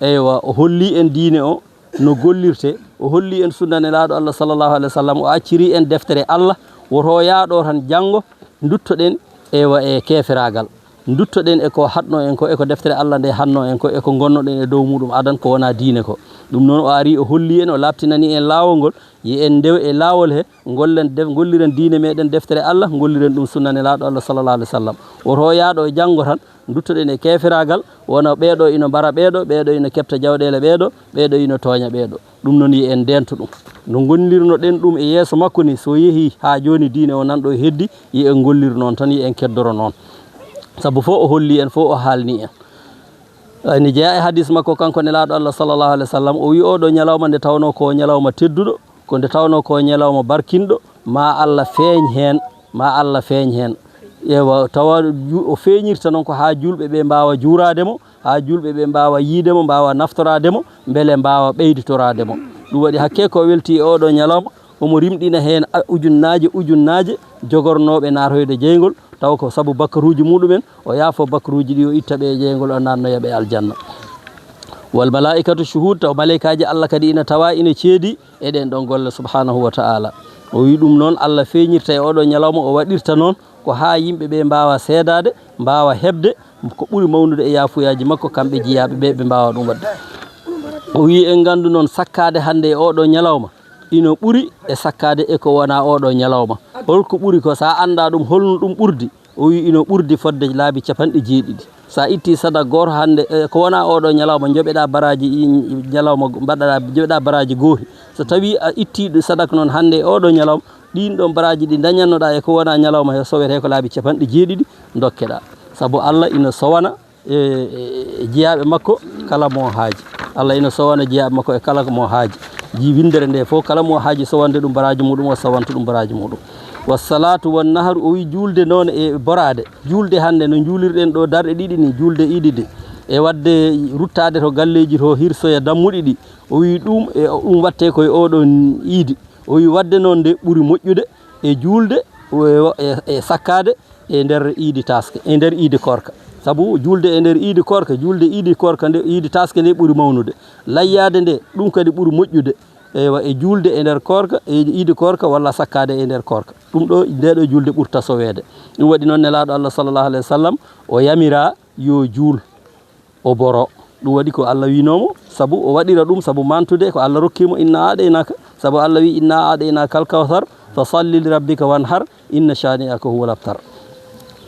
eywa, o holli en diine o no gollirte, o holli en sunna Nelaaɗo Allah sallallahu alayhi wa sallam, o acciri en deftere Allah, woto yaaɗo tan janngo, nduttoɗen, eywa, e keeferaagal. Nduttoɗen e ko haɗno en ko, e ko deftere Allah nde hanno en ko, e ko gonnoɗen e dow muɗum adan ko wona diine ko. Ɗum noon o ari o holli en, o laaɓtinani en laawol ngol, yi en ndew e laawol he, ngollen def-, ngolliren diine meɗen deftere Allah, ngolliren ɗum sunna Nelaaɗo Allah sallallahu alayhi wa sallam. Woto yaaɗo e janngo tan, nduttoɗen e keeferaagal, wona ɓeeɗo ina mbara ɓeeɗo, ɓeeɗo ina keɓta jawɗeele ɓeeɗo, ɓeeɗo ina tooña ɓeeɗo. Ɗum noon yi en ndeento ɗum. No gollirnoɗen ɗum e yeeso makko ni, so yehi haa jooni diine o nan ɗo heddi, yi en golliro noon tan, yi en keddoro noon. Sabu fof o holli en, fof o haalni en. Ene jeyaa e hadis makko kanko Nelaaɗo Allah sallallahu alayhi wa sallam, o wi oɗo ñalawma nde tawnoo ko ñalawma tedduɗo, ko nde tawnoo ko ñalawma barkinɗo, ma Allah feeñ heen, ma Allah feeñ heen. Ewa, tawa ju-, o feeñirta noon ko haa juulɓe ɓe mbaawa juuraade mo, haa juulɓe ɓe mbaawa yiide mo, mbaawa naftoraade mo, mbele mbaawa ɓeyditoraade mo. Ɗum waɗi hakke ko welti e oɗo ñalawma, omo rimɗina heen a-, ujunnaaje, ujunnaaje jogornooɓe naatoyde jeyngol, taw ko sabu bakkaruuji muɗumen, o yaafo bakkaruuji ɗi, o itta ɓe e jeyngol, o naatnoya ɓe aljanna. Wal malaa'ikatu shuhuud, taw maleykaaji Allah kadi ina tawa ina ceedi e ɗeen ɗon golle, subhanahu wa ta'ala. O wi ɗum noon, Allah feeñirta e oɗo ñalawma, o waɗirta noon ko haa yimɓe ɓe mbaawa seedaade, mbaawa heɓde ko ɓuri mawnude e yaafuyaaji makko, kamɓe jiyaaɓe ɓe, ɓe mbaawa ɗum waɗde. O wi en nganndu noon sakkaade hannde e oɗo ñalawma ina ɓuri e sakkaade e ko wona oɗo ñalawma. Holko ɓuri ko, sa annda ɗum, holno ɗum ɓurdi? O wi ina ɓurdi fodde laabi capanɗe jeeɗiɗi. Sa itti sadak gooto hannde, e, ko wona oɗo ñalawma, njoɓeɗa baraaji ɗi, ñalawma, mbaɗaɗa, njoɓeɗa baraaji goohi. So tawi a itti ɗo sadak noon hannde e oɗo ñalawma, ɗin ɗon baraaji ɗi dañannoɗa e ko wona ñalawma he, sowete ko laabi capanɗe jeeɗiɗi dokkeɗa. Sabu Allah ina sowana e, e, e jiyaaɓe makko kala mo haaji. Allah ina sowana jiyaaɓe makko e kala mo haaji. Ji winndere nde fof, kala mo haaji sowande ɗum baraaji muɗum, o sowanta ɗum baraaji muɗum. Wassalatu wan nahar, o wi juulde noon e boraade. Juulde hannde no njuulirɗen ɗo darɗe ɗiɗi ni, juulde iidi de. E waɗde ruttaade to galleeji to, hirsoya dammuɗi ɗi. O wi ɗum e, ɗum watte koye oɗo iidi. O wi waɗde noon nde ɓuri moƴƴude e juulde, e, e, e sakkaade e nder iidi taaske, e nder iidi koorka. Sabu juulde e nder iidi koorka, juulde iidi koorka nde, iidi taaske nde ɓuri mawnude. Layyaade nde, ɗum kadi ɓuri moƴƴude. Eywa, e juulde e nder koorka, e iidi koorka walla sakkaade e nder koorka. Ɗum ɗo, nde ɗo juulde ɓurta soweede. Ɗum waɗi noon Nelaaɗo Allah sallallahu alayhi wa sallam, o yamira yo juul. O boro. Ɗum waɗi ko Allah wiinoo mo, sabu o waɗira ɗum sabu mantude ko Allah rokki mo, "Inna a'ɗaynaaka." Sabu Allah wi, "Inna a'ɗaynaaka al kawsar, fa salli li rabbika wanhar, inna shani'aka huwal abtar."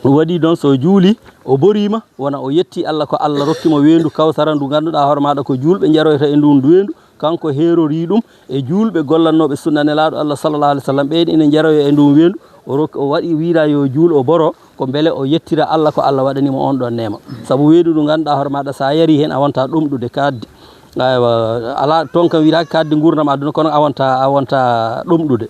Ɗum waɗi ɗon so juuli, o boriima, wona o yetti Allah ko Allah rokki mo weendu kawsara ndu ngannduɗaa hoore maaɗa ko juulɓe njaroyta e ndun weendu, kanko heerori ɗum e juulɓe gollannooɓe sunna Nelaaɗo Allah sallallahu alaihi wasallam, ɓeen ina njaroya e ndun weendu. O rok-, o waɗi wiira yo juul o boro, ko mbele o yettira Allah ko Allah waɗani mo on ɗon neema. Sabu weendu ndu ngannduɗaa hoore maaɗa, so a yari heen, a wonta ɗomɗude kaaddi. Aywa, alaa, toon kam wiyetaake kaaddi nguurndam aduna, kono a wonta, a wonta ɗomɗude.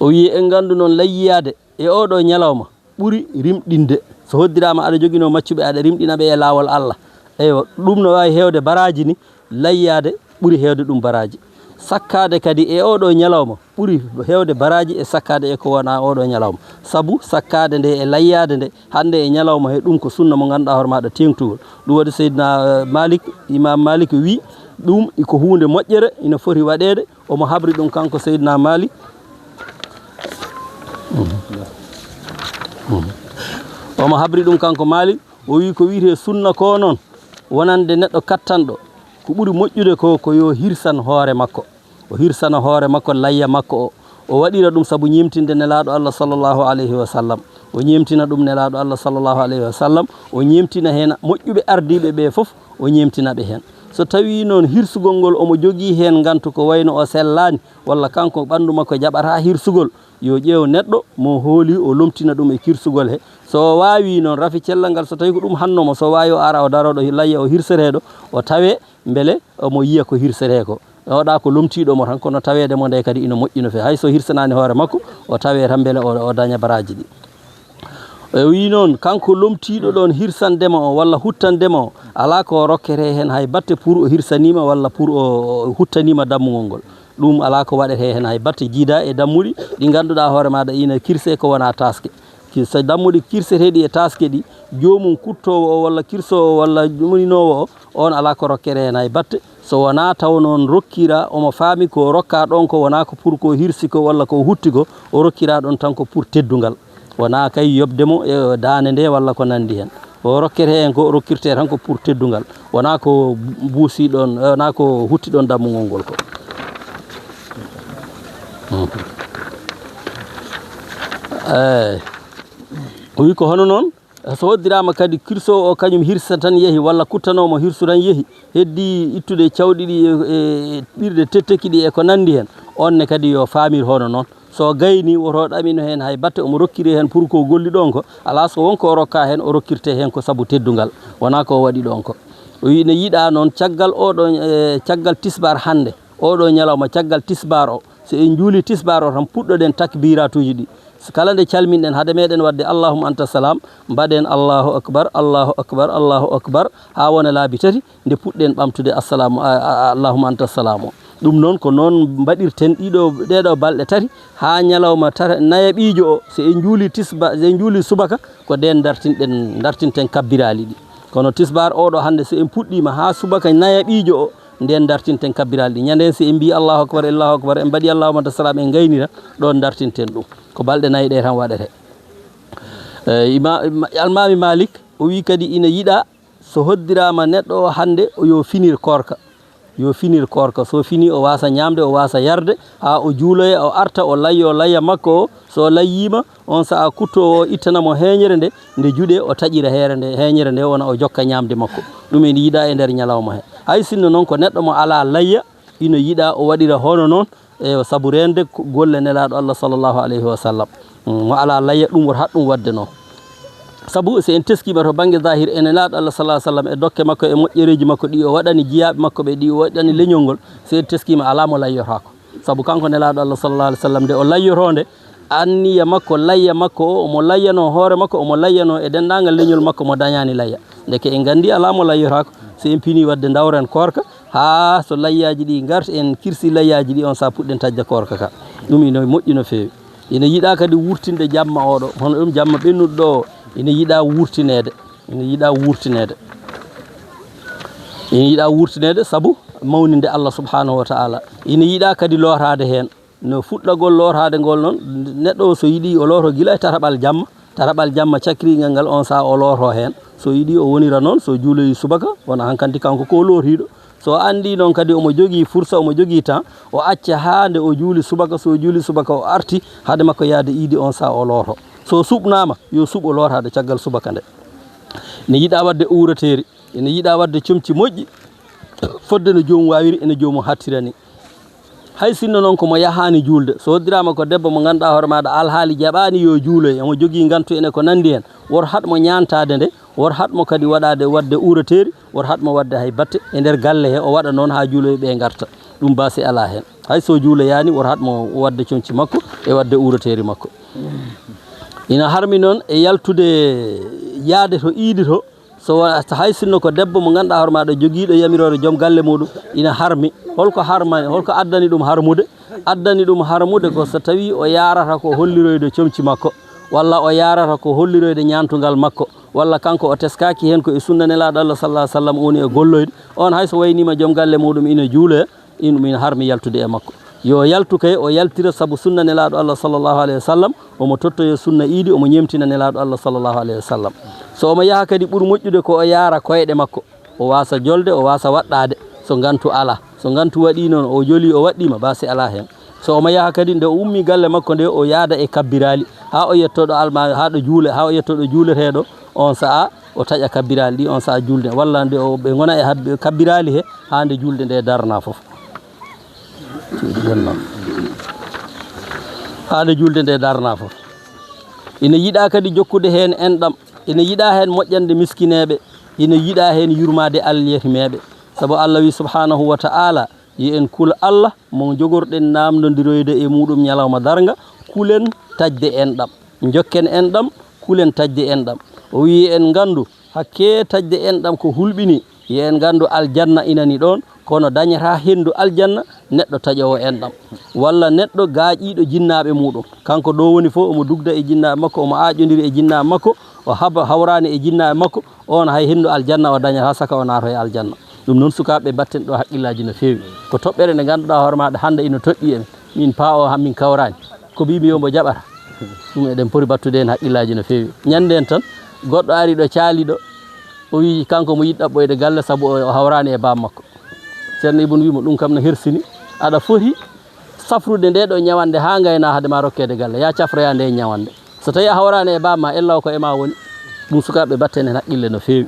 O wiyi, en nganndu noon layyaade e oo ɗoo ñalawma ɓuri rimɗinde. So hoddiraama aɗa joginoo maccuɓe, aɗa rimɗina ɓe e laawol Allah. Eywa, ɗum no waawi heewde baraaji ni, layyaade ɓuri heewde ɗum baraaji. Sakkaade kadi e oo ɗoo ñalawma ɓuri heewde baraaji e sakkaade e ko wonaa oo ɗoo ñalawma. Sabu sakkaade nde e layyaade nde hannde e ñalawma he, ɗum ko sunna mo ngannduɗaa hoore maaɗa teeŋtugol. Ɗum waɗi Seydina, eh, Malik, Imam Malik wi ɗum ko huunde moƴƴere, ina foti waɗeede. Omo habri ɗum kanko Seydina Malik. Omo habri ɗum kanko Malik, o wi ko wiyetee sunna ko noon, wonande neɗɗo kattanɗo, ko ɓuri moƴƴude ko, ko yo hirsan hoore makko. O hirsana hoore makko layya makko o. O waɗira ɗum sabu ñeemtinde Nelaaɗo Allah sallallahu alayhi wa sallam. O ñeemtina ɗum Nelaaɗo Allah sallallahu alayhi wa sallam. O ñeemtina heen moƴƴuɓe ardiiɓe ɓe fof, o ñeemtina ɓe heen. So tawii noon hirsugol ngol omo jogii heen ngantu ko wayno o sellaani, walla kanko ɓanndu makko jaɓataa hirsugol, yo ƴeew neɗɗo mo hooli o lomtina ɗum e kirsugol he. So o waawii noon rafi cellal ngal, so tawii ko ɗum hannoo mo, so o waawii o ara o daroo ɗo layya o hirseteeɗo, o tawee mbele omo yiya ko hirsetee ko. Oɗa ko lomtiiɗo mo tan, kono taweede mo nde kadi ina moƴƴi no feewi. Hay so hirsanaani hoore makko, o tawee tan mbele o, o daña baraaji ɗi. O wii noon, kanko lomtiiɗo ɗoon hirsandema o walla huttandema o, alaa ko rokketee heen hay batte pour o hirsaniima walla pour o, o huttaniima dammugol ngol. Ɗum alaa ko waɗetee heen hay batte jiida e dammuɗi ɗi ngannduɗaa hoore maaɗa ina kirsee ko wonaa taaske. Ki-, so dammuɗi kirseteeɗi e taaske ɗi, joomum kuttoowo o walla kirsoowo o walla muninoowo o, oon alaa ko rokketee heen hay batte. So wonaa taw noon rokkiraa, omo faami ko rokkaa ɗoon ko wonaa ko pour ko hirsi ko walla ko hutti ko, o rokkiraa ɗoon tan ko pour teddungal. Wonaa kay yoɓde mo e daande nde walla ko nanndi heen. O rokketee heen ko, o rokkirtee tan ko pour teddungal. Wonaa ko buusi ɗoon, wonaa ko hutti ɗoon dammugol ngol ko. Mhm. Eey. O wii ko hono noon, so hoddiraama kadi kirsoowo o kañum hirsa tan yehi walla kuttanoo mo hirsu tan yehi, heddii ittude cawɗi ɗi e, e ɓirɗe tetteki ɗi e ko nanndi heen, oon ne kadi yo faamir hono noon. So gaynii, woto ɗamino heen hay batte, omo rokkiri heen pour ko golli ɗoon ko, alaa so won ko o rokkaa heen, o rokkirtee heen ko sabu teddungal, wonaa ko o waɗi ɗoon ko. O wi-, ina yiɗaa noon caggal oo ɗoo, e, caggal tisbaar hannde, oo ɗoo ñalawma, caggal tisbaar o, so en njuulii tisbaar o tan, puɗɗoɗen takbiiraatuuji ɗi. So kala nde calminɗen, hade meɗen waɗde allahumma anta salam, mbaɗen allahu akbar, allahu akbar, allahu akbar, haa wona laabi tati, nde puɗɗen ɓamtude assalamu, a, a, a, allahumma anta salam o. Ɗum noon ko noon mbaɗirten ɗiɗo, ɗeeɗo balɗe tati, haa ñalawma tata, nayaɓiijo o, so en njuulii tisba-, so en njuulii subaka, ko ndeen dartinɗen, dartinten kabbiraali ɗi. Kono tisbaar oo ɗoo hannde, so en puɗɗiima haa subaka nayaɓiijo o, ndeen dartinten kabbiraali ɗi. Ñande heen, so en mbii allahu akbar, allahu akbar, en mbaɗii allahumma anta salam, en ngaynira, ɗoon dartinten ɗum. Ko balɗe nayi ɗe tan waɗetee. Eh, ima-, ima-, Almaami Maalik, o wii kadi ina yiɗaa so hoddiraama neɗɗo o hannde, o yo finir koorka. Yo finir koorka. So finii, o waasa ñaamde, o waasa yarde, haa o juuloya, o arta, o layyoo layya makko o. So o layyiima, oon sahaa kuttoowo o ittana mo heeñere nde, nde juɗee, o taƴira heere nde, heeñere nde, wona o jokka ñaamde makko. Ɗum ene yiɗaa e nder ñalawma he. Hay sinno noon ko neɗɗo mo alaa layya, ina yiɗaa o waɗira hono noon, e sabu reende ko-, golle Nelaaɗo Allah sallallahu alayhi wa sallam. Mm, mo alaa layya, ɗum wota haɗ ɗum waɗde noon. Sabu so en teskiima to bannge zahir e Nelaaɗo Allah sallallahu alayhi wa sallam, e dokke makko, e moƴƴereeji makko ɗi o waɗani jiyaaɓe makko ɓe, ɗi o waɗani leñol ngol, so en teskiima alaa mo layyotaako. Sabu kanko Nelaaɗo Allah sallallahu alayhi wa sallam, nde o layyotoo nde, anniya makko, layya makko o, omo layyanoo hoore makko, omo layyanoo e denndaangal leñol makko mo dañaani layya. Ndeke en nganndi alaa mo layyotaako, so en pinii waɗde ndawren koorka, haa so layyaaji ɗi ngarti, en kirsi layyaaji ɗi, oon sahaa puɗɗen taƴde koorka ka. Ɗum ina moƴƴi no feewi. Ina yiɗaa kadi wurtinde jamma oo ɗoo, hono ɗum jamma ɓennuɗo ɗoo o, ina yiɗaa wurtineede. Ina yiɗaa wurtineede. Ina yiɗaa wurtineede sabu mawninde Allah subhanahu wa ta'ala. Ina yiɗaa kadi looraade heen. No fuɗɗagol looraade ngol noon, neɗɗo o so yiɗii o looto gila e tataɓal jamma, tataɓal jamma cakriingal ngal, oon sahaa o looto heen. So yiɗii o wonira noon, so juuloyi subaka, wona hankadi kanko ko o lootiiɗo. So o anndii noon kadi omo jogii fursa, omo jogii temps, o acca haa nde o juuli subaka, so o juuli subaka o arti, hade makko yahde iidi, oon sahaa o looto. So suɓnaama, yo suɓo lootaade caggal subaka nde. Ene yiɗaa waɗde uureteeri, ene yiɗaa waɗde comci moƴƴi, fodde no joomum waawiri, ene joomum hattira ni. Hay sinno noon ko mo yahaani juulde, so hoddiraama ko debbo mo ngannduɗaa hoore maaɗa alhaali jaɓaani yo juuloy, omo jogii ngantu ene ko nanndi heen, woto haɗ mo ñaantaade nde, woto haɗ mo kadi waɗaade, waɗde uureteeri, woto haɗ mo waɗde hay batte e nder galle he, o waɗa noon haa juuloy ɓe ngarta. Ɗum baasi alaa heen. Hay so juuloyaani, woto haɗ mo waɗde comci makko e waɗde uureteeri makko. Ina harmi noon e yaltude yaade to iidi to, so wa-, hay sinno ko debbo mo ngannduɗaa hoore maaɗa jogiiɗo yamiroore joom galle muɗum, ina harmi. Holko harmani, holko addani ɗum harmude? Addani ɗum harmude ko so tawii o yaarata ko holliroyde comci makko, walla o yaarata ko holliroyde ñaantungal makko, walla kanko o teskaaki heen ko e sunna Nelaaɗo Allah sallallahu alaihi wasallam o woni e golloyde. On hay so wayniima joom galle muɗum ina juuloya, in ɗum ina harmi yaltude e makko. Yo yaltu kay, o yaltira sabu sunna Nelaaɗo Allah sallallahu alaihi wasallam, omo tottoya sunna iidi, omo ñemtina Nelaaɗo Allah sallallahu alaihi wasallam. So omo yaha kadi, ɓuri moƴƴude ko o yaara koyɗe makko, o waasa jolde, o waasa waɗɗaade, so ngantu alaa. So ngantu waɗii noon, o jolii, o waɗɗiima, baasi alaa heen. So omo yaha kadi, nde o ummii galle makko nde, o yaada e kabbiraali, haa o yetto ɗo alma-, haa ɗo juule-, haa o yetto ɗo juuleteeɗo, on sa'a o taƴa kabbiraali ɗi on saha julde, walla nde o, ɓe ngona e habbi-, kabbiraali he, haa nde julde nde darna fof. Cuuɗi ɗen noon. Haa nde julde nde darna fof. Ina yiɗaa kadi jokkude heen enɗam, ina yiɗaa heen moƴƴande miskineeɓe, ina yiɗaa heen yurmaade alyatimeeɓe. Sabu Allah wi subhanahu wa ta'ala, yo en kul Allah mo jogorɗen naamnondiroyde e muuɗum ñalawma darnga, kulen taƴde enɗam, njokken enɗam, kulen taƴde enɗam. O wi en nganndu, hakkee taƴde enɗam ko hulɓinii, yo en nganndu aljanna inani ɗoon, kono dañataa henndu aljanna neɗɗo taƴoowo enɗam, walla neɗɗo gaaƴiiɗo jinnaaɓe muuɗum. Kanko ɗo woni fof, omo dugda e jinnaaɓe makko, omo aaƴondiri e jinnaaɓe makko, o haba-, hawraani e jinnaaɓe makko, on hay henndu aljanna o dañataa saka o naatoo e aljanna. Ɗum noon, sukaaɓe, mbatten ɗo haqqillaaji no feewi. Ko toɓɓere nde ngannduɗaa hoore maaɗa hannde ina toɗɗii en. Min paa o han min kawraani. Ko mbiimi yo mbo jaɓata. Ɗum eɗen poti mbattude heen haqqillaaji no feewi. Ñannde en tan, goɗɗo ari ɗo caali ɗo, o wii kanko mo yiɗi ɗaɓɓoyde galle sabu o, o hawraani e baam makko. Ceerno Ibn wii mo, "Ɗum kam no hersini. Aɗa foti safrude nde ɗo ñawannde haa ngayna hade ma rokkeede galle. Ya cafroya nde ñawannde. So tawi a hawraani e baam ma, ella o ko e ma woni." Ɗum, sukaaɓe, mbatten heen haqqille no feewi.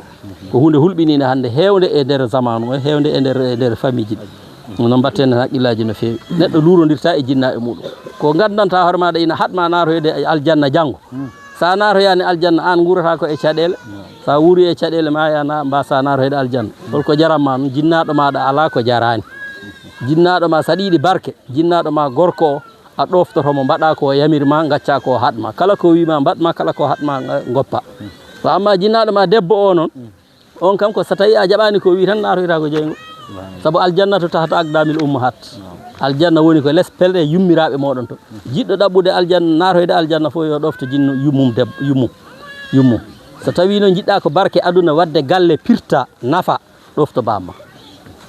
Ko huunde hulɓiniinde hannde, heewnde e nder zamaanu o, heewnde e nder, e nder famille ji ɗi. Ɗum noon, mbatten heen haqqillaaji no feewi. Neɗɗo luurondirta e jinnaaɓe muuɗum. Ko nganndantaa hoore maaɗa ina haɗ ma naatoyde e aljanna janngo. So a naatoyaani aljanna, aan nguurata ko e caɗeele. So a wuuri e caɗeele ma, a na-, mbaasa naatoyde aljanna. Holko jaran ma noon? Jinnaaɗo maaɗa alaa ko jaraani. Jinnaaɗo ma, so aɗa yiɗi barke, jinnaaɗo ma gorko o, a ɗoftoto mo, mbaɗa ko o yamir ma, ngacca ko o haɗ ma. Kala ko o wii ma mbaɗ ma, kala ko o haɗ ma, nga-, ngoppa. Wa amma jinnaaɗo ma debbo o noon, on kam ko so tawi a jaɓaani ko o wii tan, naatoyta ko jeyngol. Sabu aljannatu tahta aqdamil ummahat. Aljanna woni ko les pelɗe yummiraaɓe mooɗon to. Jiɗɗo ɗaɓɓude aljanna, naatoyde aljanna fof yo ɗofto jinno yummum debbo, yummum, yummum. So tawi noon jiɗɗa ko barke aduna, waɗde galle, pirta, nafa, ɗofto baam ma.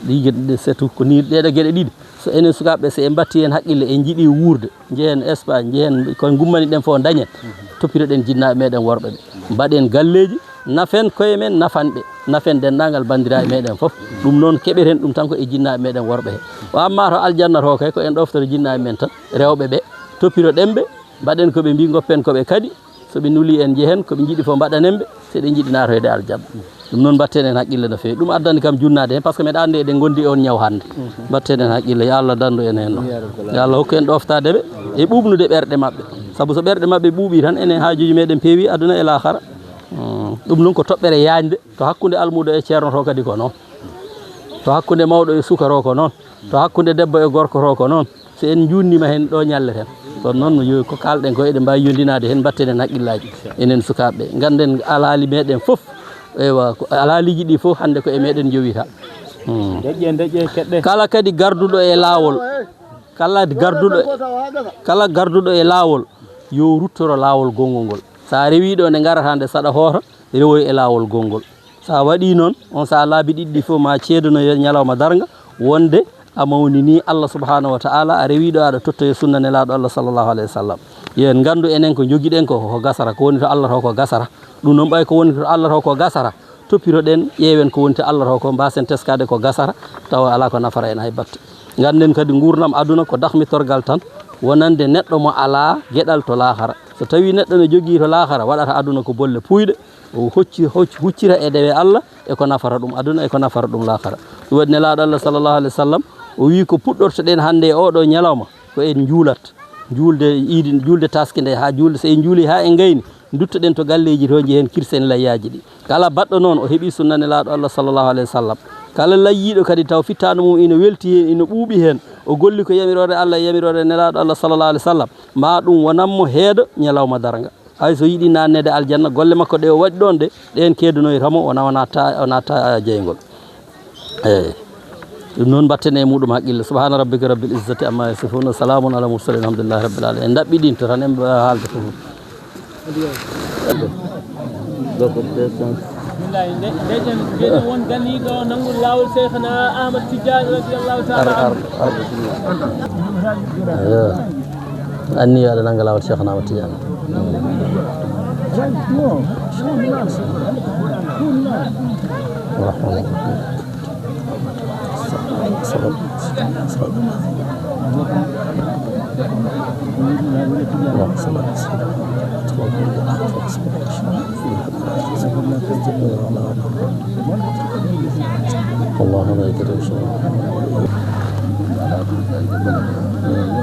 Ɗii geɗe ɗiɗi, surtout ko nii ɗeeɗo geɗe ɗiɗi. So enen sukaaɓe, so en mbattii heen haqqille, en njiɗii wuurde, njehen Espagne, njehen ko ngummani ɗen fof, ndañen. Toppitoɗen jinnaaɓe meɗen worɓe ɓe. Mbaɗen galleeji, nafen koye men, nafan ɓe, nafen denndaangal banndiraaɓe meɗen fof. Ɗum noon, keɓeten ɗum tan ko e jinnaaɓe meɗen worɓe he. Wa amma to aljanna to kay, ko en ɗoftoto jinnaaɓe men tan, rewɓe ɓe, toppitoɗen ɓe, mbaɗen ko ɓe mbii, ngoppen ko ɓe kadi. So ɓe nulii en, njehen, ko ɓe njiɗi fof mbaɗanen ɓe, so eɗen njiɗi naatoyde aljanna. Ɗum noon, mbatten en haqqille no feewi. Ɗum addani kam junnaade heen, par ce que meɗa anndi eɗen ngondi e on ñaw hannde. Mbatten en haqqille, yo Allah danndu en heen noon. Yo Allah hokku en ɗoftaade ɓe e ɓuuɓnude ɓerɗe maɓɓe. Sabu so ɓerɗe maɓɓe ɓuuɓii tan, enen haajuuji meɗen peewi aduna e laakara. Hmm. Ɗum noon ko toɓɓere yaañde to hakkunde almuudo e ceerno to kadi ko noon. To hakkunde mawɗo e suka to ko noon. To hakkunde debbo e gorko to ko noon. So en njuutniima heen ɗo ñalleten. Kono noon, yo ko kaalɗen ko eɗen mbaawi yondinaade heen, mbatten en haqqillaaji. Enen sukaaɓe ɓe, ngannden alaali meɗen fof, eywa, ko alaaliiji ɗi fof hannde ko e meɗen njowita. Hmm. Deƴƴe, deƴƴe, keɗɗe. Kala kadi garduɗo e laawol, kala garduɗo, kala garduɗo e laawol, yo ruttoro laawol gonngol ngol. So a rewii ɗo nde ngarata nde saɗa hoota, rewoy e laawol gonngol. So a waɗii noon, on saha laabi ɗiɗi ɗi fof ma ceedano e ñalawma darnga, wonde a mawninii Allah subhanahu wa ta'ala, a rewii ɗo aɗa tottoyi sunna Nelaaɗo Allah sallallahu alayhi wa sallam. Yo en nganndu enen ko njogiɗen ko, ko gasara, ko woni to Allah to ko gasara. Ɗum noon ɓay ko woni to Allah to ko gasara, toppitoɗen, ƴeewen ko woni to Allah to ko, mbaasen teskaade ko gasara, tawa alaa ko nafara en hay batte. Ngannden kadi nguurndam aduna ko dahmitorgal tan, wonande neɗɗo mo alaa geɗal to laakara. So tawii neɗɗo no jogii to laakara, waɗata aduna ko bolle puuyɗe, o hocci-, hocci-, huccita e dewe Allah e ko nafata ɗum aduna e ko nafata ɗum laakara. Ɗum waɗi Nelaaɗo Allah sallallahu alayhi wa sallam, o wii ko puɗɗortoɗen hannde e oo ɗoo ñalawma, ko en njuulat. Juulde iidi, juulde taski nde, haa juulde, so en njuulii haa en ngayni, nduttoɗen to galleeji to, njehen kirsen layyaaji ɗi. Kala baɗɗo noon, o heɓii sunna Nelaaɗo Allah sallallahu alayhi wa sallam. Kala layyiiɗo kadi taw fittaandu mum ina welti heen, ina ɓuuɓi heen, o golli ko yamiroore Allah e yamiroore Nelaaɗo Allah sallallahu alayhi wa sallam, ma ɗum wonan mo heedo ñalawma darnga. Hay so yiɗi naatneede aljanna, golle makko ɗe o waɗi ɗoon ɗe, ɗeen keedanoyta mo, o nawa naatta, o naatta jeyngol. Eey. Ɗum noon, mbatten e muɗum haqqille. Subhaana rabbika rabbil izzati amma yasifun, wa salaamun ala mursalin, alhamdulillahi rabbil alamin. En ɗaɓɓiɗinto tan, en haalde fof. Billahi, nde, nde ƴen, nde ƴen won daliiɗo nangol laawol Seykhana Ahmad Tidiane radiyallahu ta'ala anhu. Anniya aɗa nannga laawol Cheikh Ahmad Tidiane. اللهم بارك وسلم.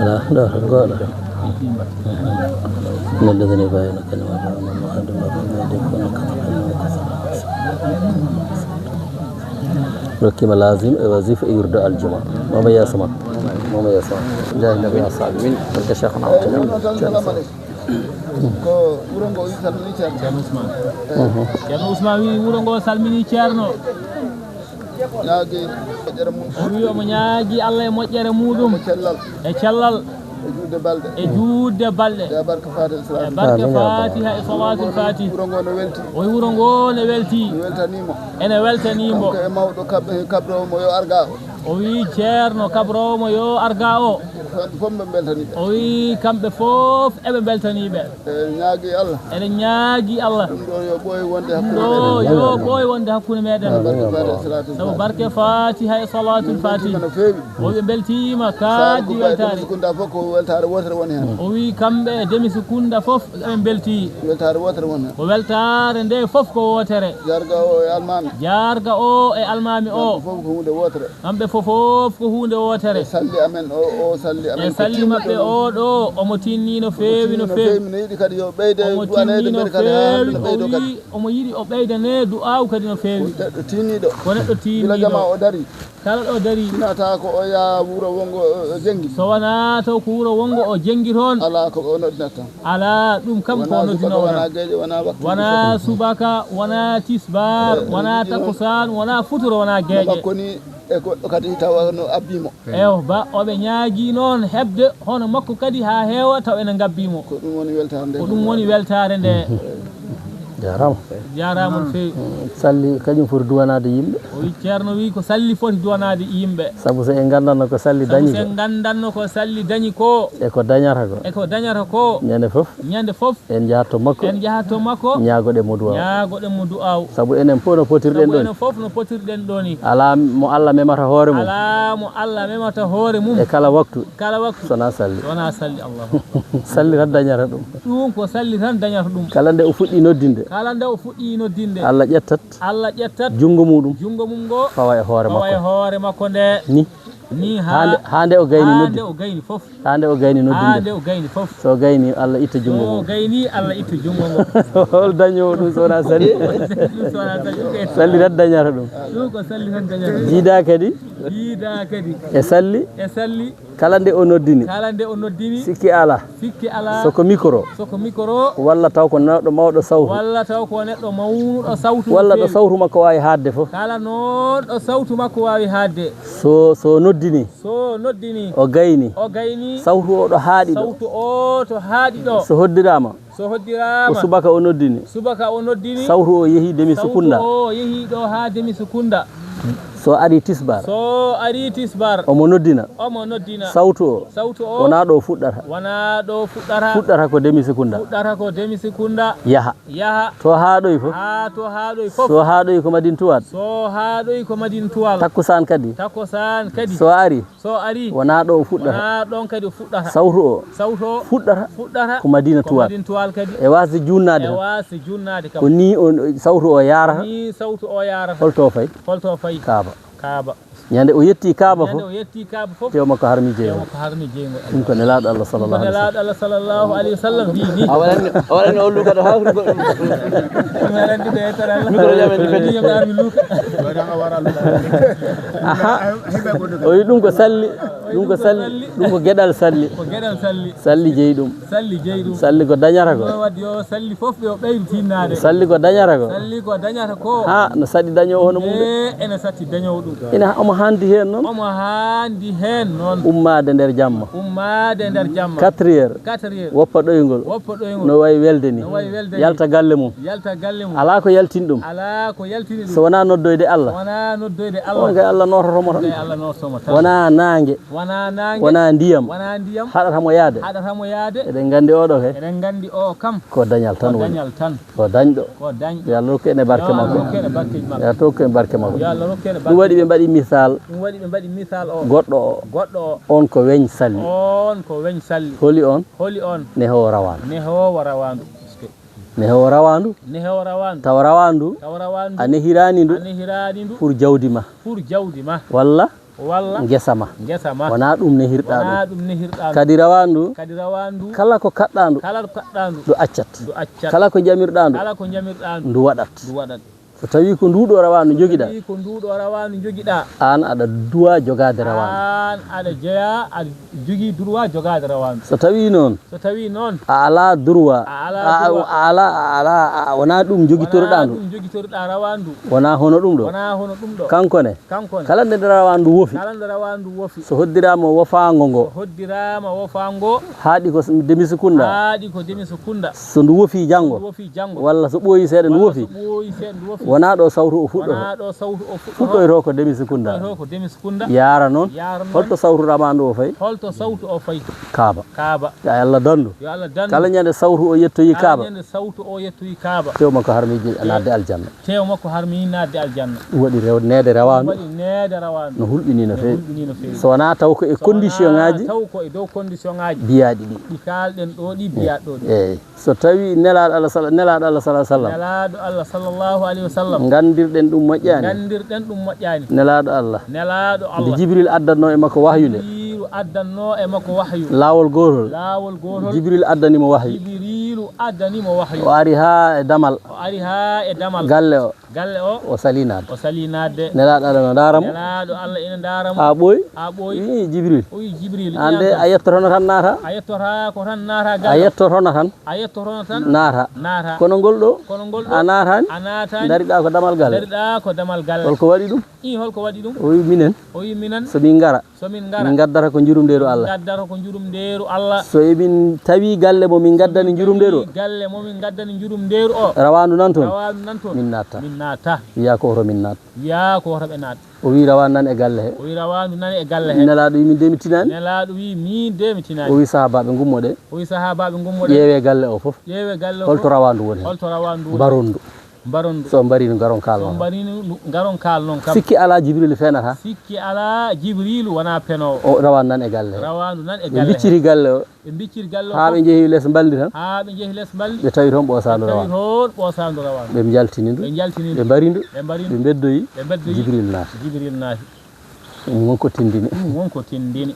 ولا، لا، لا، لا. إن الذين يبايعونك إنما يبايعون الله يد الله فوق أيديهم ومن كفر فإن الله كفر. Rokkima lazim e wazifa e wirdo aljuma. Mama Yasama. Mama Yasama. Jaahi Nabi Asaabi min. Barka Cheikhna Abdou. Ko wuro ngo wi salmini Ceerno. Ceerno Ousmane. Mhm. Ceerno Ousmane wi wuro ngo salmini Ceerno. Ñaagi moƴƴere mum. O wi omo ñaagi Allah e moƴƴere muɗum. E cellal. E cellal. E juutde balɗe. E juutde balɗe. E barke Fatiha e Salatul Fatiha. Amin ya Allah. E barke Fatiha e Salatul Fatiha. Wuro ngo no welti. O wi wuro ngo no welti. Mi weltaniimo. Ene weltaniimo. Kanko e mawɗo kab-, kabroowo mo yo arga o. O wi ceerno kabroowo mo yo arga o. Kamɓe fof ɓe mbeltanii ɓe. O wi kamɓe fof eɓe mbeltanii ɓe. Eɗen ñaagi Allah. Eɗen ñaagi Allah. Ɗum ɗo yo ɓooy wonde hakkunde meɗen. Ɗum ɗo yo ɓooy wonde hakkunde meɗen. Amin ya Allah. Sabu barke Fatiha e Salatul Fatiha. Min mbeltiima no feewi. O wi ɓe mbeltiima kadi weltaare. Sukunda fof ko weltaare wootere woni heen. O wi kamɓe e Demi Sukunda fof eɓe mbeltii. Weltaare wootere woni heen. Ko weltaare nde fof ko wootere. Jarga o e almaami. Jarga o e almaami o. Kamɓe fof ko huunde wootere. Kamɓe fof fof ko huunde wootere. E salli amen o, o salli amen. E salli maɓɓe o ɗo, omo tinni no feewi, no feewi. Omo tinni no feewi, no yiɗi kadi yo ɓeyde du'aneede mbele kadi haa hannde no ɓeydo kadi. O wi omo yiɗi o ɓeydane du'aaw kadi no feewi. Ko neɗɗo tinniiɗo. Ko neɗɗo tinniiɗo. Gila jama o dari. Kala ɗo dari. Sinata ko o yaa wuro wongo o, o jenngi. So wonaa taw ko wuro wongo o jenngi toon. Alaa ko o noddinata tan. Alaa, ɗum kam ko o noddinoo tan. Wonaa subaka, wonaa geeƴe, wonaa waktu. Wonaa subaka, wonaa tisbaar, wonaa takkusaan, wonaa futuro, wonaa geeƴe. Makko ni e goɗɗo kadi tawa no abbii mo. Eyo, ba oɓe ñaagii noon heɓde hono makko kadi haa heewa taw ene ngabbii mo. Ko ɗum woni weltaare nde. Ko ɗum woni weltaare nde. Jaaraama. Jaaraama no feewi. Salli kañum foti duwanaade yimɓe. O wi ceerno wi ko salli foti duwanaade yimɓe. Sabu so en nganndanno ko salli dañi ko. Sabu so en nganndanno ko salli dañi ko. E ko dañata ko. E ko dañata ko. Ñande fof. Ñande fof. En njahat to makko. En njahat to makko. Ñaagoɗen mo du'aaw. Ñaagoɗen mo du'aaw. Sabu enen fof no potirɗen ɗo ni. Sabu enen fof no potirɗen ɗo ni. Alaa mo Allah memata hoore mum. Alaa mo Allah memata hoore mum. E kala waktu. Kala waktu. Sona salli. Sona salli, Allahu akbar. Salli tan dañata ɗum. Ɗum ko salli tan dañata ɗum. Kala nde o fuɗɗi noddinde. Kala nde o fuɗɗi noddinde. Allah ƴettat. Allah ƴettat. Junngo muɗum. Junngo mum ngo. Fawa e hoore makko. Fawa e hoore makko nde. Ni. Ni haa nde, haa nde o gayni noddi. Haa nde o gayni fof. Haa nde o gayni noddinde. Haa nde o gayni fof. So o gayni, Allah itta junngo mum. So o gayni, Allah itta junngo ngo. Hol dañoowo ɗum so wonaa salli? Ɗum so wonaa salli. Salli tan dañata ɗum. Ɗum ko salli tan dañata ɗum. Jiida kadi. Jiida kadi. E salli. E salli. Kala nde o noddini. Kala nde o noddini. Sikki alaa. Sikki alaa. So ko mikoro. So ko mikoro. Walla taw ko neɗɗo mawɗo sawtu. Walla taw ko neɗɗo mawnuɗo sawtu no feewi. Walla ɗo sawtu makko waawi haatde fof. Kala noon ɗo sawtu makko waawi haatde. So, so noddini. So noddini. O gayni. O gayni. Sawtu o ɗo haaɗi ɗo. Sawtu o to haaɗi ɗo. So hoddiraama. So hoddiraama. Ko subaka o noddini. Subaka o noddini. Sawtu o yehi Demi Sukunda. Sawtu o yehi ɗo haa Demi Sukunda. So ari tisbar. So ari tisbar. Omo noddina. Omo noddina. Sawtu o. Sawtu o. Wonaa ɗo fuɗɗata. Wonaa ɗo fuɗɗata. Fuɗɗata ko Demi Sukunda. Fuɗɗata ko Demi Sukunda. Yaha. Yaha. To haaɗoy fof. Haa to haaɗoy fof. So haaɗoy ko Madin Tuwaat. So haaɗoy ko Madin Tuwaal. Takkusaan kadi. Takkusaan kadi. So ari. So ari. Wonaa ɗo o fuɗɗata. Wonaa ɗoon kadi o fuɗɗata. Sawtu o. Sawtu o. Fuɗɗata. Fuɗɗata. Ko Madina Tuwaal. Ko Madina Tuwaal kadi. E waasde juunnaade kam. E waasde juunnaade kam. Ko ni o, sawtu o yaarata. Ni sawtu o yaarata. Holto o fayi? Holto o fayi? Kaaba. Kaaba. Ñande o yetti Kaaba fof. Ñande o yetti Kaaba fof. Tew makko harmi jeeyo. Tew makko harmi jeeyo. Ɗum ko Nelaaɗo Allah sallallahu alaihi wasallam. Nelaaɗo Allah sallallahu alaihi wasallam wi ni. A waɗani, a waɗani o luuka ɗo haa goɗɗum. Mi waɗani ɗum e tara Allah. Mikro jam en fedi. Yo mi ar mi luuka. Aha. O wi ɗum ko salli. Ɗum ko salli. Ɗum ko geɗal salli. Ko geɗal salli. Salli jeyi ɗum. Salli jeyi ɗum. Salli ko dañata ko. Ɗum waɗi yo salli fof yo ɓeydu tinnaade. Salli ko dañata ko. Salli ko dañata ko. Ha, no saɗi dañoowo hono mum de. E, ene satti dañoowo ɗum. Ina omo haandi heen noon. Omo haandi heen noon. Ummaade nder jamma. Ummaade nder jamma. Quatre heures. Quatre heures. Woppa ɗoyngol. Woppa ɗoyngol. No wayi welde ni. No wayi welde ni. Yalta galle mum. Yalta galle mum. Alaa ko yaltini ɗum. Alaa ko yaltini ɗum. So wonaa noddoyde Allah. So wonaa noddoyde Allah. On kay Allah noototo mo tan. On kay Allah noototo mo tan. Wonaa naange. Wonaa naange. Wonaa ndiyam. Wonaa ndiyam. Haɗata mo yaade. Haɗata mo yaade. Eɗen nganndi oɗo kay. Eɗen nganndi o kam. Ko dañal tan woni. Ko dañal tan. Ko dañɗo. Ko dañɗo. Yo Allah rokku en e barke makko. Yo Allah rokku en e barkeeji makko. Yo Allah rokku en barke makko. Yo Allah rokku en e barke. Ɗum waɗi ɓe mbaɗi misal. Ɗum waɗi ɓe mbaɗi misal o. Goɗɗo o. Goɗɗo o. On ko weñ salli. On ko weñ salli. Holi on? Holi on? Nehoowo rawaandu. Nehoowo rawaandu. Nehoowo rawaandu. Nehoowo rawaandu. Tawa rawaandu. Tawa rawaandu. A nehiraani ndu. A nehiraani ndu. Pour jawdi ma. Pour jawdi ma. Walla? Walla? Ngesa ma. Ngesa ma. Wonaa ɗum nehirɗaa ɗum. Wonaa ɗum nehirɗaa ɗum. Kadi rawaandu. Kadi rawaandu. Kala ko kaɗɗaa ndu. Kala ko kaɗɗaa ndu. Ndu accat. Ndu accat. Kala ko jamirɗaa ndu. Kala ko jamirɗaa ndu. Ndu waɗat. Ndu waɗat. So tawii ko nduu ɗoo rawaandu njogiɗaa. So tawii ko nduu ɗoo rawaandu njogiɗaa. Aan aɗa duwaa jogaade rawaandu. Aan aɗa jeyaa, aɗa jogii droit jogaade rawaandu. So tawii noon. So tawii noon. A alaa droit. A alaa droit. A alaa, a alaa, a, wonaa ɗum njogitoruɗaa ndu. Wonaa ɗum njogitoruɗaa rawaandu. Wonaa hono ɗum ɗoo. Wonaa hono ɗum ɗoo. Kanko ne. Kanko ne. Kala nde rawaandu wofi. Kala nde rawaandu wofi. So hoddiraama wofaango ngo. So hoddiraama wofaango. Haaɗi ko s-, demi sekunda. Haaɗi ko demi sekunda. So ndu wofi janngo. So ndu wofi janngo. Walla so ɓooyi seeɗa ndu wofi. Walla so ɓooyi seeɗa ndu wofi. Wonaa ɗo sawtu o fuɗɗoto. Wonaa ɗo sawtu o fuɗɗoto. Fuɗɗoyto ko demi sekunda. Fuɗɗoyto ko demi sekunda. Yaara noon. Yaara noon. Holto sawtu rawaandu o fayi? Holto sawtu o fayi? Kaaba. Kaaba. Yo Allah dandu. Yo Allah dandu. Kala ñande sawtu o yettoyi Kaaba. Kala ñande sawtu o yettoyi Kaaba. Tew makko harmiiji naatde aljanna. Tew makko harmi naatde aljanna. Ɗum waɗi rew-, neede rawaandu. Ɗum waɗi neede rawaandu. No hulɓinii no feewi. No hulɓinii no feewi. So wonaa taw ko e condition ŋaaji. So wonaa taw ko e dow condition ŋaaji. Biyaaɗi ɗi. Ɗi kaalɗen ɗo ɗi, biyaaɗi ɗo ɗi. Eey. So tawii Nelaaɗo Allah sala-, Nelaaɗo Allah sallallahu alaihi wasallam. Nelaaɗo Allah sallallahu alaihi wasallam. Nganndirɗen ɗum moƴƴaani. Nganndirɗen ɗum moƴƴaani. Nelaaɗo Allah. Nelaaɗo Allah. Nde Jibril addanno e makko wahyu nde. Jibrilu addanno e makko wahyu. Laawol gootol. Laawol gootol. Jibril addani mo wahyu. Jibrilu addani mo wahyu. O ari haa e damal. O ari haa e damal. Galle o. Galle o. O salii naatde. O salii naatde. Nelaaɗo Allah no ndaara mo. Nelaaɗo Allah ina ndaara mo. Haa ɓooyi. Haa ɓooyi. Wi Jibril. O wi Jibril, aan de, a yettotono tan naata. A yettotaako tan naata galle. A yettotono tan. A yettotono tan. Naata. Naata. Kono ngol ɗo. Kono ngol ɗo. A naataani. A naataani. Ndariɗaa ko damal galle. Ndariɗaa ko damal galle. Holko waɗi ɗum? Ii, holko waɗi ɗum? O wi minen. O wi minen. So min ngara. So min ngara. Min ngaddata ko njurumdeeru Allah. Min ngaddata ko njurumdeeru Allah. So emin tawi galle mo min ngaddani njurumdeeru o. Min tawi galle mo min ngaddani njurumdeeru o. Rawaandu nan toon. Rawaandu nan toon. Min naatta. Min naatta. Wiyaa ko hoto min naat. Wiyaa ko hoto ɓe naat. O wi rawaandu nan e galle he. O wi rawaandu nan e galle he. Nelaaɗo wi min de mi tinaani. Nelaaɗo wi min de mi tinaani. O wi sahaabaaɓe ngummoɗee. O wi sahaabaaɓe ngummoɗee. Ƴeewee galle o fof. Ƴeewee galle o fof. Holto rawaandu woni heen? Holto rawaandu woni? Mbaron ndu. Mbaron ndu. So on mbarii ndu ngaron kaalnon. So on mbarii ndu ngaron kaalnon kam. Sikki alaa Jibriilu feenataa. Sikki alaa Jibriilu wonaa penoowo. O rawaandu nan e galle he. Rawaandu nan e galle he. Ɓe mbicciti galle o. Ɓe mbicciti galle o fof. Haa ɓe njehi les mbalndi tan. Haa ɓe njehi les mbalndi. Ɓe tawi toon ɓoosaandu rawaandu. Ɓe tawi toon ɓoosaandu rawaandu. Ɓe njaltini ndu. Ɓe njaltini ndu. Ɓe mbari ndu. Ɓe mbari ndu. Ɓe mbeddoyi. Ɓe mbeddoyi. Jibril naati. Jibril naati. Ɗum wonko tindini. Wonko tindini.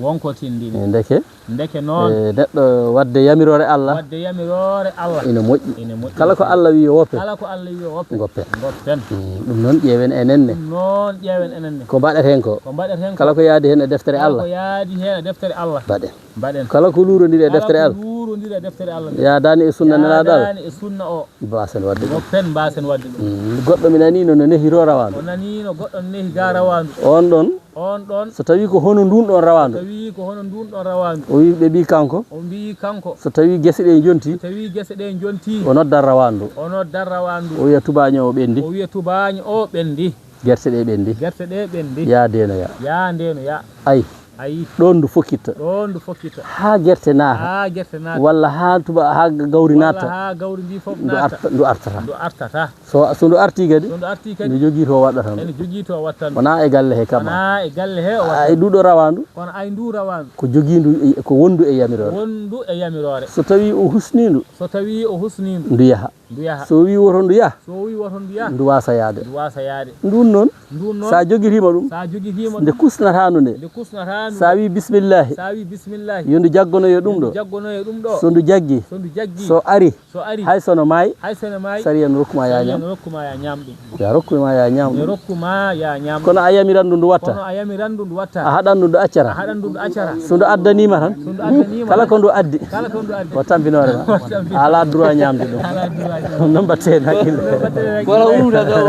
Wonko tindini. E ndeke. Ndeke noon. E neɗɗo waɗde yamiroore Allah. Waɗde yamiroore Allah. Ina moƴƴi. Ina moƴƴi. Kala ko Allah wi yo woppe. Kala ko Allah wi yo woppe. Ngoppen. Ngoppen. Mm, ɗum noon ƴeewen enen ne. Ɗum noon ƴeewen enen ne. Ko mbaɗeten ko. Ko mbaɗeten ko. Kala ko yaadi heen e deftere Allah. Kala ko yaadi heen e deftere Allah. Mbaɗen. Mbaɗen. Kala ko luurondiri e deftere Allah. Kala ko luurondiri e deftere Allah. Yaadaani e sunna Nelaaɗo Allah. Yaadaani e sunna o. Mbaasen waɗde ɗum. Ngoppen, mbaasen waɗde ɗum. Mm, goɗɗo mi naniino no nehiroo rawaandu. O naniino goɗɗo no nehi ga rawaandu. On ɗon. On ɗon. So tawii ko hono ndun ɗon rawaandu. So tawii ko hono ndun ɗon rawaandu. O wi, ɓe mbii kanko. O mbii kanko. So tawii gese ɗe njontii. So tawii gese ɗe njontii. O noddat rawaandu. O noddat rawaandu. O wiya tubaaño o ɓenndi. O wiya tubaaño o ɓenndi. Gerte ɗe ɓenndi. Gerte ɗe ɓenndi. Yaa ndeenoyaa. Yaa ndeenoyaa. Ay. Ayi. Ɗoon ndu fokkitta. Ɗoon ndu fokkitta. Haa gerte naata. Haa gerte naata. Walla haa tuba, haa gawri naatta. Walla haa gawri ndi fof naatta. Ndu arta-, ndu artata. Ndu artata. So, so ndu artii kadi, so ndu artii kadi, ndu jogii to waɗata ndu. Ene jogii to waɗata ndu. Wonaa e galle he kamma. Wonaa e galle he o waɗata. A, e ndu ɗo rawaandu. Kono ay ndu rawaandu. Ko jogii ndu e, ko wondu e yamiroore. Wondu e yamiroore. So tawii o husnii ndu. So tawii o husnii ndu. Ndu yaha. Ndu yaha. So wii woto ndu yah. So wii woto ndu yah. Ndu waasa yaade. Ndu waasa yaade. Ndun noon. Ndun noon. Sa jogitiima ɗum. Sa jogitiima ɗum. Nde kusnataa ndu nde. Nde kusnataa ndu. Sa wii bismillahi. Sa wii bismillahi. Yo ndu jaggonoyo ɗum ɗo. Yo ndu jaggonoyo ɗum ɗo. So ndu jaggi. So ndu jaggi. So ari. So ari. Hay so no maayi. Hay so no maayi. Sariya no rokku ma ya ñaam. Sariya no rokku ma ya ñaam ɗum. Ya rokku ma ya ñaam. Ya rokku ma ya ñaam. Kono a yamiran ndu ndu watta. Kono a yamiran ndu ndu watta. A haɗan ndu ndu accata. A haɗan ndu ndu accata. So ndu addaniima tan. So ndu addaniima tan. Kala ko ndu addi. Kala ko ndu addi. O tampinoore ma. O tampinoore. A alaa droit ñaamde ɗum. A alaa droit ñaamde. Noon mbaɗtee hakkille. Noon mbaɗtee hakkille. Wala umra daw.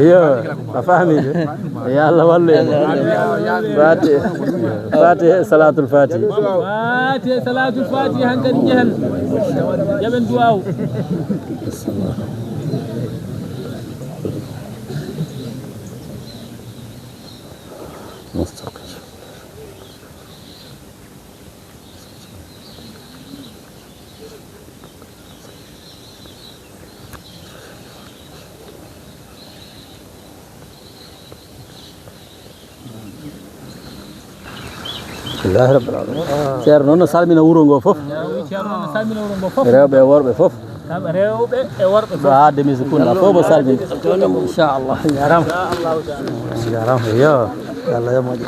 Yo, a faami de. Yo Allah wallu en. Faati-, Faatiha, Salaatul Faatihi. Faatiha, Salaatul Faatihi, hankadi njehen. Jaɓen duwaawu. مستقيم. Alhamdulillahi rabbil alamin. Ceerno noon no salmina wuro ngo fof. Ceerno noon no salmina wuro ngo fof. Rewɓe e worɓe fof. Kam rewɓe e worɓe fof. Ɗo haa Demiso Kunda fof mo salmini. Inchallah. Jaaraama. Jaaraama. Yo Allah yo moƴƴo.